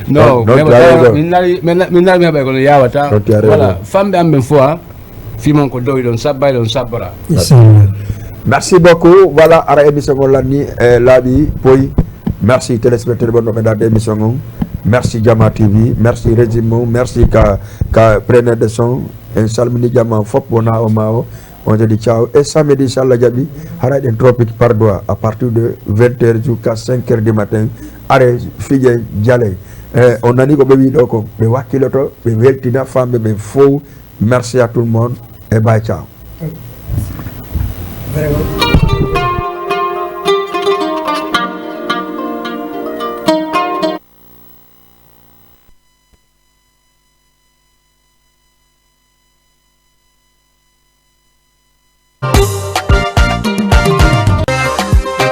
Non, Donc, donc, mais tu as raison. Min naali, min na-, min naali mi heɓa kono yawata. Donc, tu as raison. Voilà, famɓe am ɓen fow, ah. Fii mon ko dow, hiɗon sabba, hiɗon sabbora. Inchallah. Merci beaucoup. Voilà, ara émission on lanni, eh, laaɓi poy. Merci téléspectateur ɓe wonɓe darde émission on. Merci Jama T V. Merci régime on. Merci ka, ka preneur de son. En salmini jama fof wona o ma o. On se dit ciao. Et samedi, inchallah, jaɓi, hara eɗen Tropique Pardois à partir de vingt heures jusqu'à cinq heures du matin. Are fijen jale. Eh, on nani ko ɓe wi ɗo ko. Ɓe wakkiloto, ɓe weltina famɓe ɓen fow. Merci à tout le monde et bye, ciao. Vraiment.